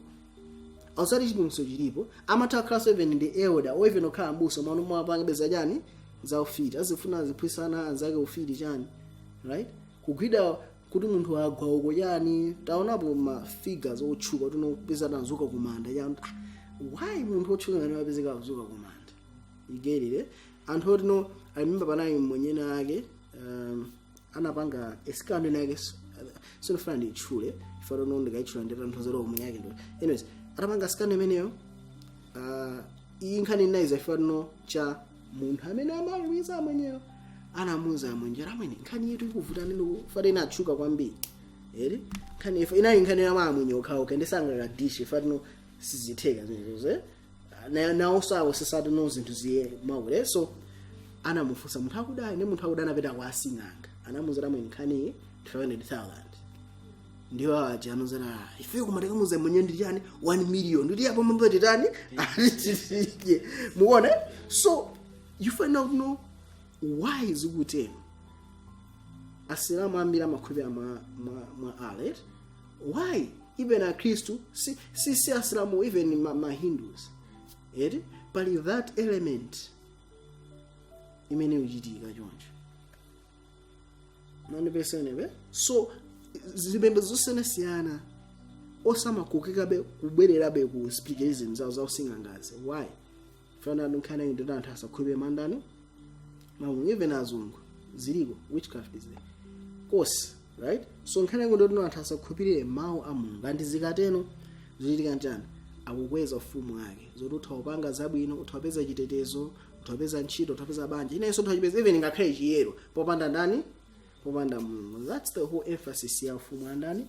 awuzati chipulumutso chilipo, amatha kukhalanso even ndi elder or even okhala mbusa, mwana umwe beza chani? Za ufiti. Azifuna aziphwisana anzake ufiti chani, right? Kugwida kuti munthu agwa uko chani. Taonapo ma figures otchuka kuti nopeza tanzuka kumanda chani. Why munthu otchuka ngati wapezeka kuzuka kumanda? You get it, eh? Anthu oti no, I remember panali mwenyena ake anapanga scandal yake, sinofuna nditchule ifano no, ndikayitchula nditanthauza omwe yake ndo. Anyways, atapanga scandal imeneyo, iyi nkhani inayiza ifano cha munthu amene amalumiza amwenyeyo, anamuza amwenjera, amwene, nkhani yetu ikuvuta nino fati inatchuka kwambiri eri. Nkhani ife inali nkhani ya amwenye okhaokha, ndisangakadishe fatino sizitheka zimenezo, eh? Nawonso awo sisati no zinthu ziye mwakuti. So anamufunsa munthu akudali ne munthu akudali, anapita kwa asing'anga, anamuza amwene, nkhani 500,000. Ndiwo aja anozera ife kumatekamuza mwenye ndi chani? 1 million. Nditi apo mambo titani? Atitike muone. So you find out no why zikutero. Asilamu ambiri amakhulupirira mwa Allah. Why? Even akhristu si asilamu, even ma Hindus eti, pali that element imene ikuchitika choncho mandipesenebe. So zipembedzo zosiyanasiyana osamakokekabe kubwererabe ku spiritualism zawo zausing'angazi. Why? Fana nkhani ndoti anthu asakhulupirire mandani? Mulungu. Even azungu ziliko, witchcraft is there course, right? So nkhani yangu ndoti anthu asakhulupirire mawu a Mulungu. Andi zikateno zochitika nchani? Akukweza ufumu wake, zoti utha kupanga zabwino, utha kupeza chitetezo, utha kupeza ntchito, utha kupeza banja inenso, utha kupeza even ngakhale chiyero popanda ndani? Popanda Mulungu. That's the whole emphasis ya ufumu wa ndani?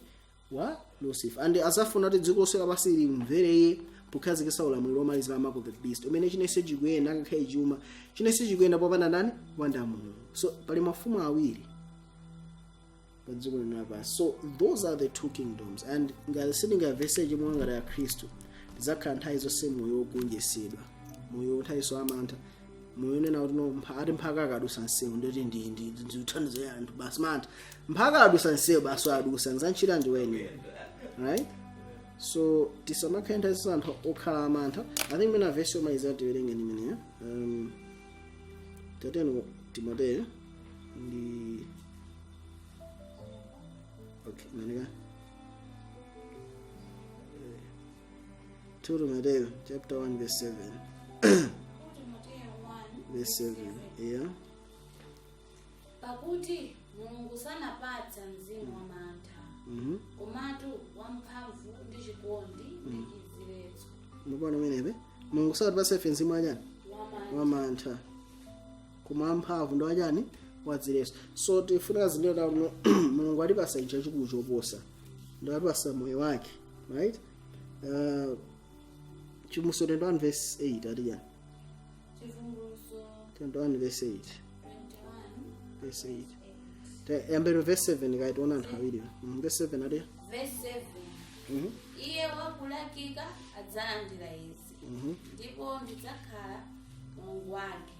Wa Lucifer. And azafuna kuti dziko lonse lapansi limvere iye pokhazikitsa ulamuliro womalizira, mark of the beast, umene chinense chikuyenda, ngakhale chuma chinense chikuyenda popanda ndani? Popanda Mulungu. So pali mafumu awiri pa dziko lino lapansi. So those are the two kingdoms, and ngati sitingamvese chimwe ngati ya Khristu, tidzakhala nthawi zonse moyo wogonjetsedwa, moyo nthawi amantha, moyo unena kuti no ati mphaka akadusa msewu, ndoti ndi ya anthu basi mantha. Mphaka adusa msewu basi, adusa nzantchita ndiweneyo, right? So tisamakhale nthawi zonse anthu okhala amantha. I think mena verse yomaliza tiwerenge ndi imeneyo, tateno Timoteyo ndi, okay, manika 2 Timoteyo chapter 1 verse 7. Timoteyo 1 verse 7, yeah. Pakuti Mulungu sanapatsa mzimu wa mantha, komatu wamphamvu ndi chikondi ndi chidziletso. Mukuona menepe, Mulungu satipatsa ife mzimu wachani? Wa mantha. Wamantha, koma wamphamvu ndi wachani? Wadziletso. So tifuna zindikira kuti Mulungu atipasa ichi chachikulu choposa, ndi atipasa moyo wake, right? Chivumbulutso 21 verse 8 ati chani? Chivumbulutso 21 verse 8. 21 Verse 8. Yambero verse 7 kaitiona anthu awiri. Verse 7 ati? Verse 7. Iye wakulakika adzalandira izi, ndipo ndidzakhala Mulungu wake,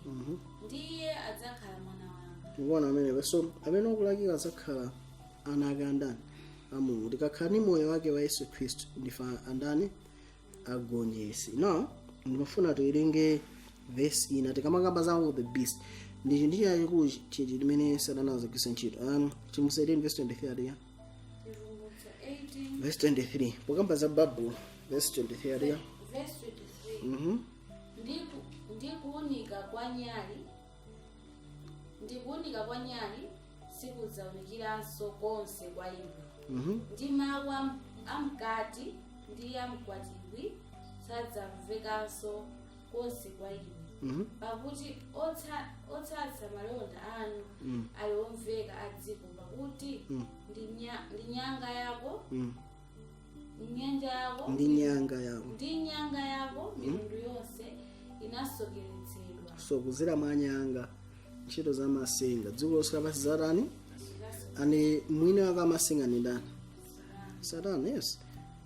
ndi iye adzakhala mwana wanga. Mukuona amenepo? So amene wakulakika adzakhala ana ake andani? A Mulungu. Tikakhala ndi moyo wake wa Yesu Khristu, ndife andani? Agonjesi. Now ndimafuna tiwerenge verse ina tikamakamba za the beast. Ndi chinthu chachikulu chichi limene Satana azagwisa ntchito. Chivumbulutso 18 verse 23 ati ya? Chivumbulutso 18. Verse 23, pokamba za Babulo, verse 23 aliya. Verse 23. Ndi kuwunika kwa nyali sikudzawunikiranso konse kwa iwe, ndi mawu amkati ndi amkwatibwi sadzamvekanso konse kwa iwe, pakuti otsatsa malonda anu ali omveka a dziko, pakuti ndi nyanga yako, nyanja yako, ndi nyanga yako, ndi nyanga yako mitundu yonse inasokeretsedwa. So kuzera mwa nyanga, ntchito za masenga, dziko lonse lapansi zatani? And mwini wake amasenga ndi ndani? Satana, yes.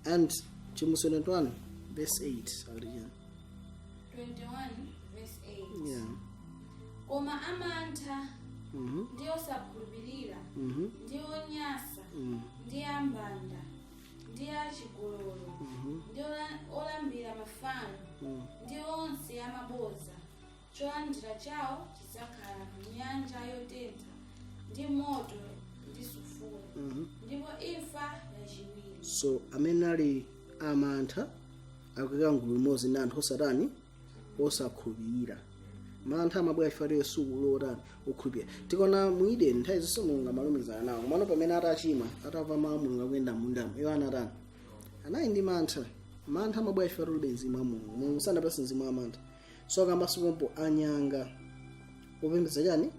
And Chivumbulutso 21 verse 8 akuti chani? 21 verse 8. Yeah. Koma amantha ndi osakhulupirira ndi onyasa ndi ambanda ndi achigololo ndi olambira mafano ndi onse amaboza, cholandira chawo chidzakhala nyanja yotentha ndi moto ndi sufulu, ndipo imfa yachiwiri. So amene ali amantha akuyika gulu limodzi ndi anthu osatani? Osakhulupirira. Mantha amabwera chifukwa choti sukulotani ukhulupirira. Tikaona mu Eden, nthawi zonse Mulungu amalumikizana nawo, komano pamene atachimwa, atamva mawu a Mulungu akuyenda mundamo, iwo anatani? Anali ndi mantha. Mantha amabwera chifukwa ulibe mzimu wa Mulungu. Mulungu sanapatse mzimu wa mantha. So akambanso pompo anyanga, opembedza chani?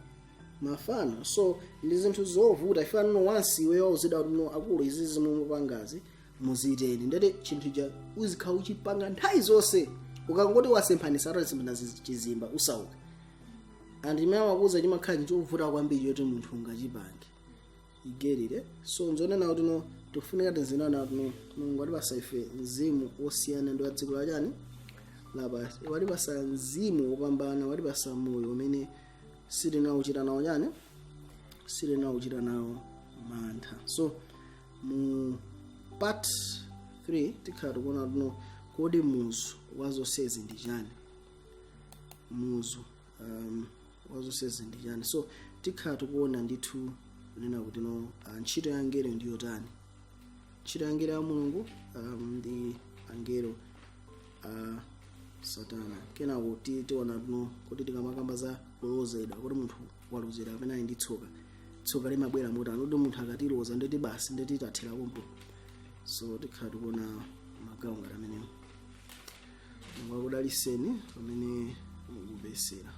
Mafano. So ndi zinthu zovuta chifukwa no once iweyo wauzidwa kuti, "No, akulu, izi zimwe mupangazi muziteni," ndete chinthu cha uzikhala uchipanga nthawi zonse. Ukangoti wasemphanisa, atasemphana chizimba, usauka. And imene amakuza chimakhala chovuta kwambiri choti munthu ungachipange igerire. So nzonena kuti no, tifunika tizinena kuti no, Mulungu watipasa ife mzimu osiyana ndi wa dziko lachani? Lapasi. Watipasa mzimu wopambana, watipasa moyo umene sitinauchita nawo chani? Sitinauchita nawo mantha. So mu part 3 tikhala tikuona tuno, kodi muzu wa zonsezi ndi chani? Muzu wa zonsezi ndi chani? So tikhala tikuona ndithu kunena kuti no, ntchito ya angelo ndi yotani, ntchito ya angelo ya Mulungu ndi angelo a Satana. Kenako tiona tuno kuti tikamakamba za kulozedwa, kuti munthu walozedwa kapena ali ndi tsoka, tsoka limabwera motani, kuti munthu akatiloza ndeti basi, ndeti tathera pompo. So tikhala tikuona magawo ngati amenewo. Mulungu akudaliseni pamene mukumvesera.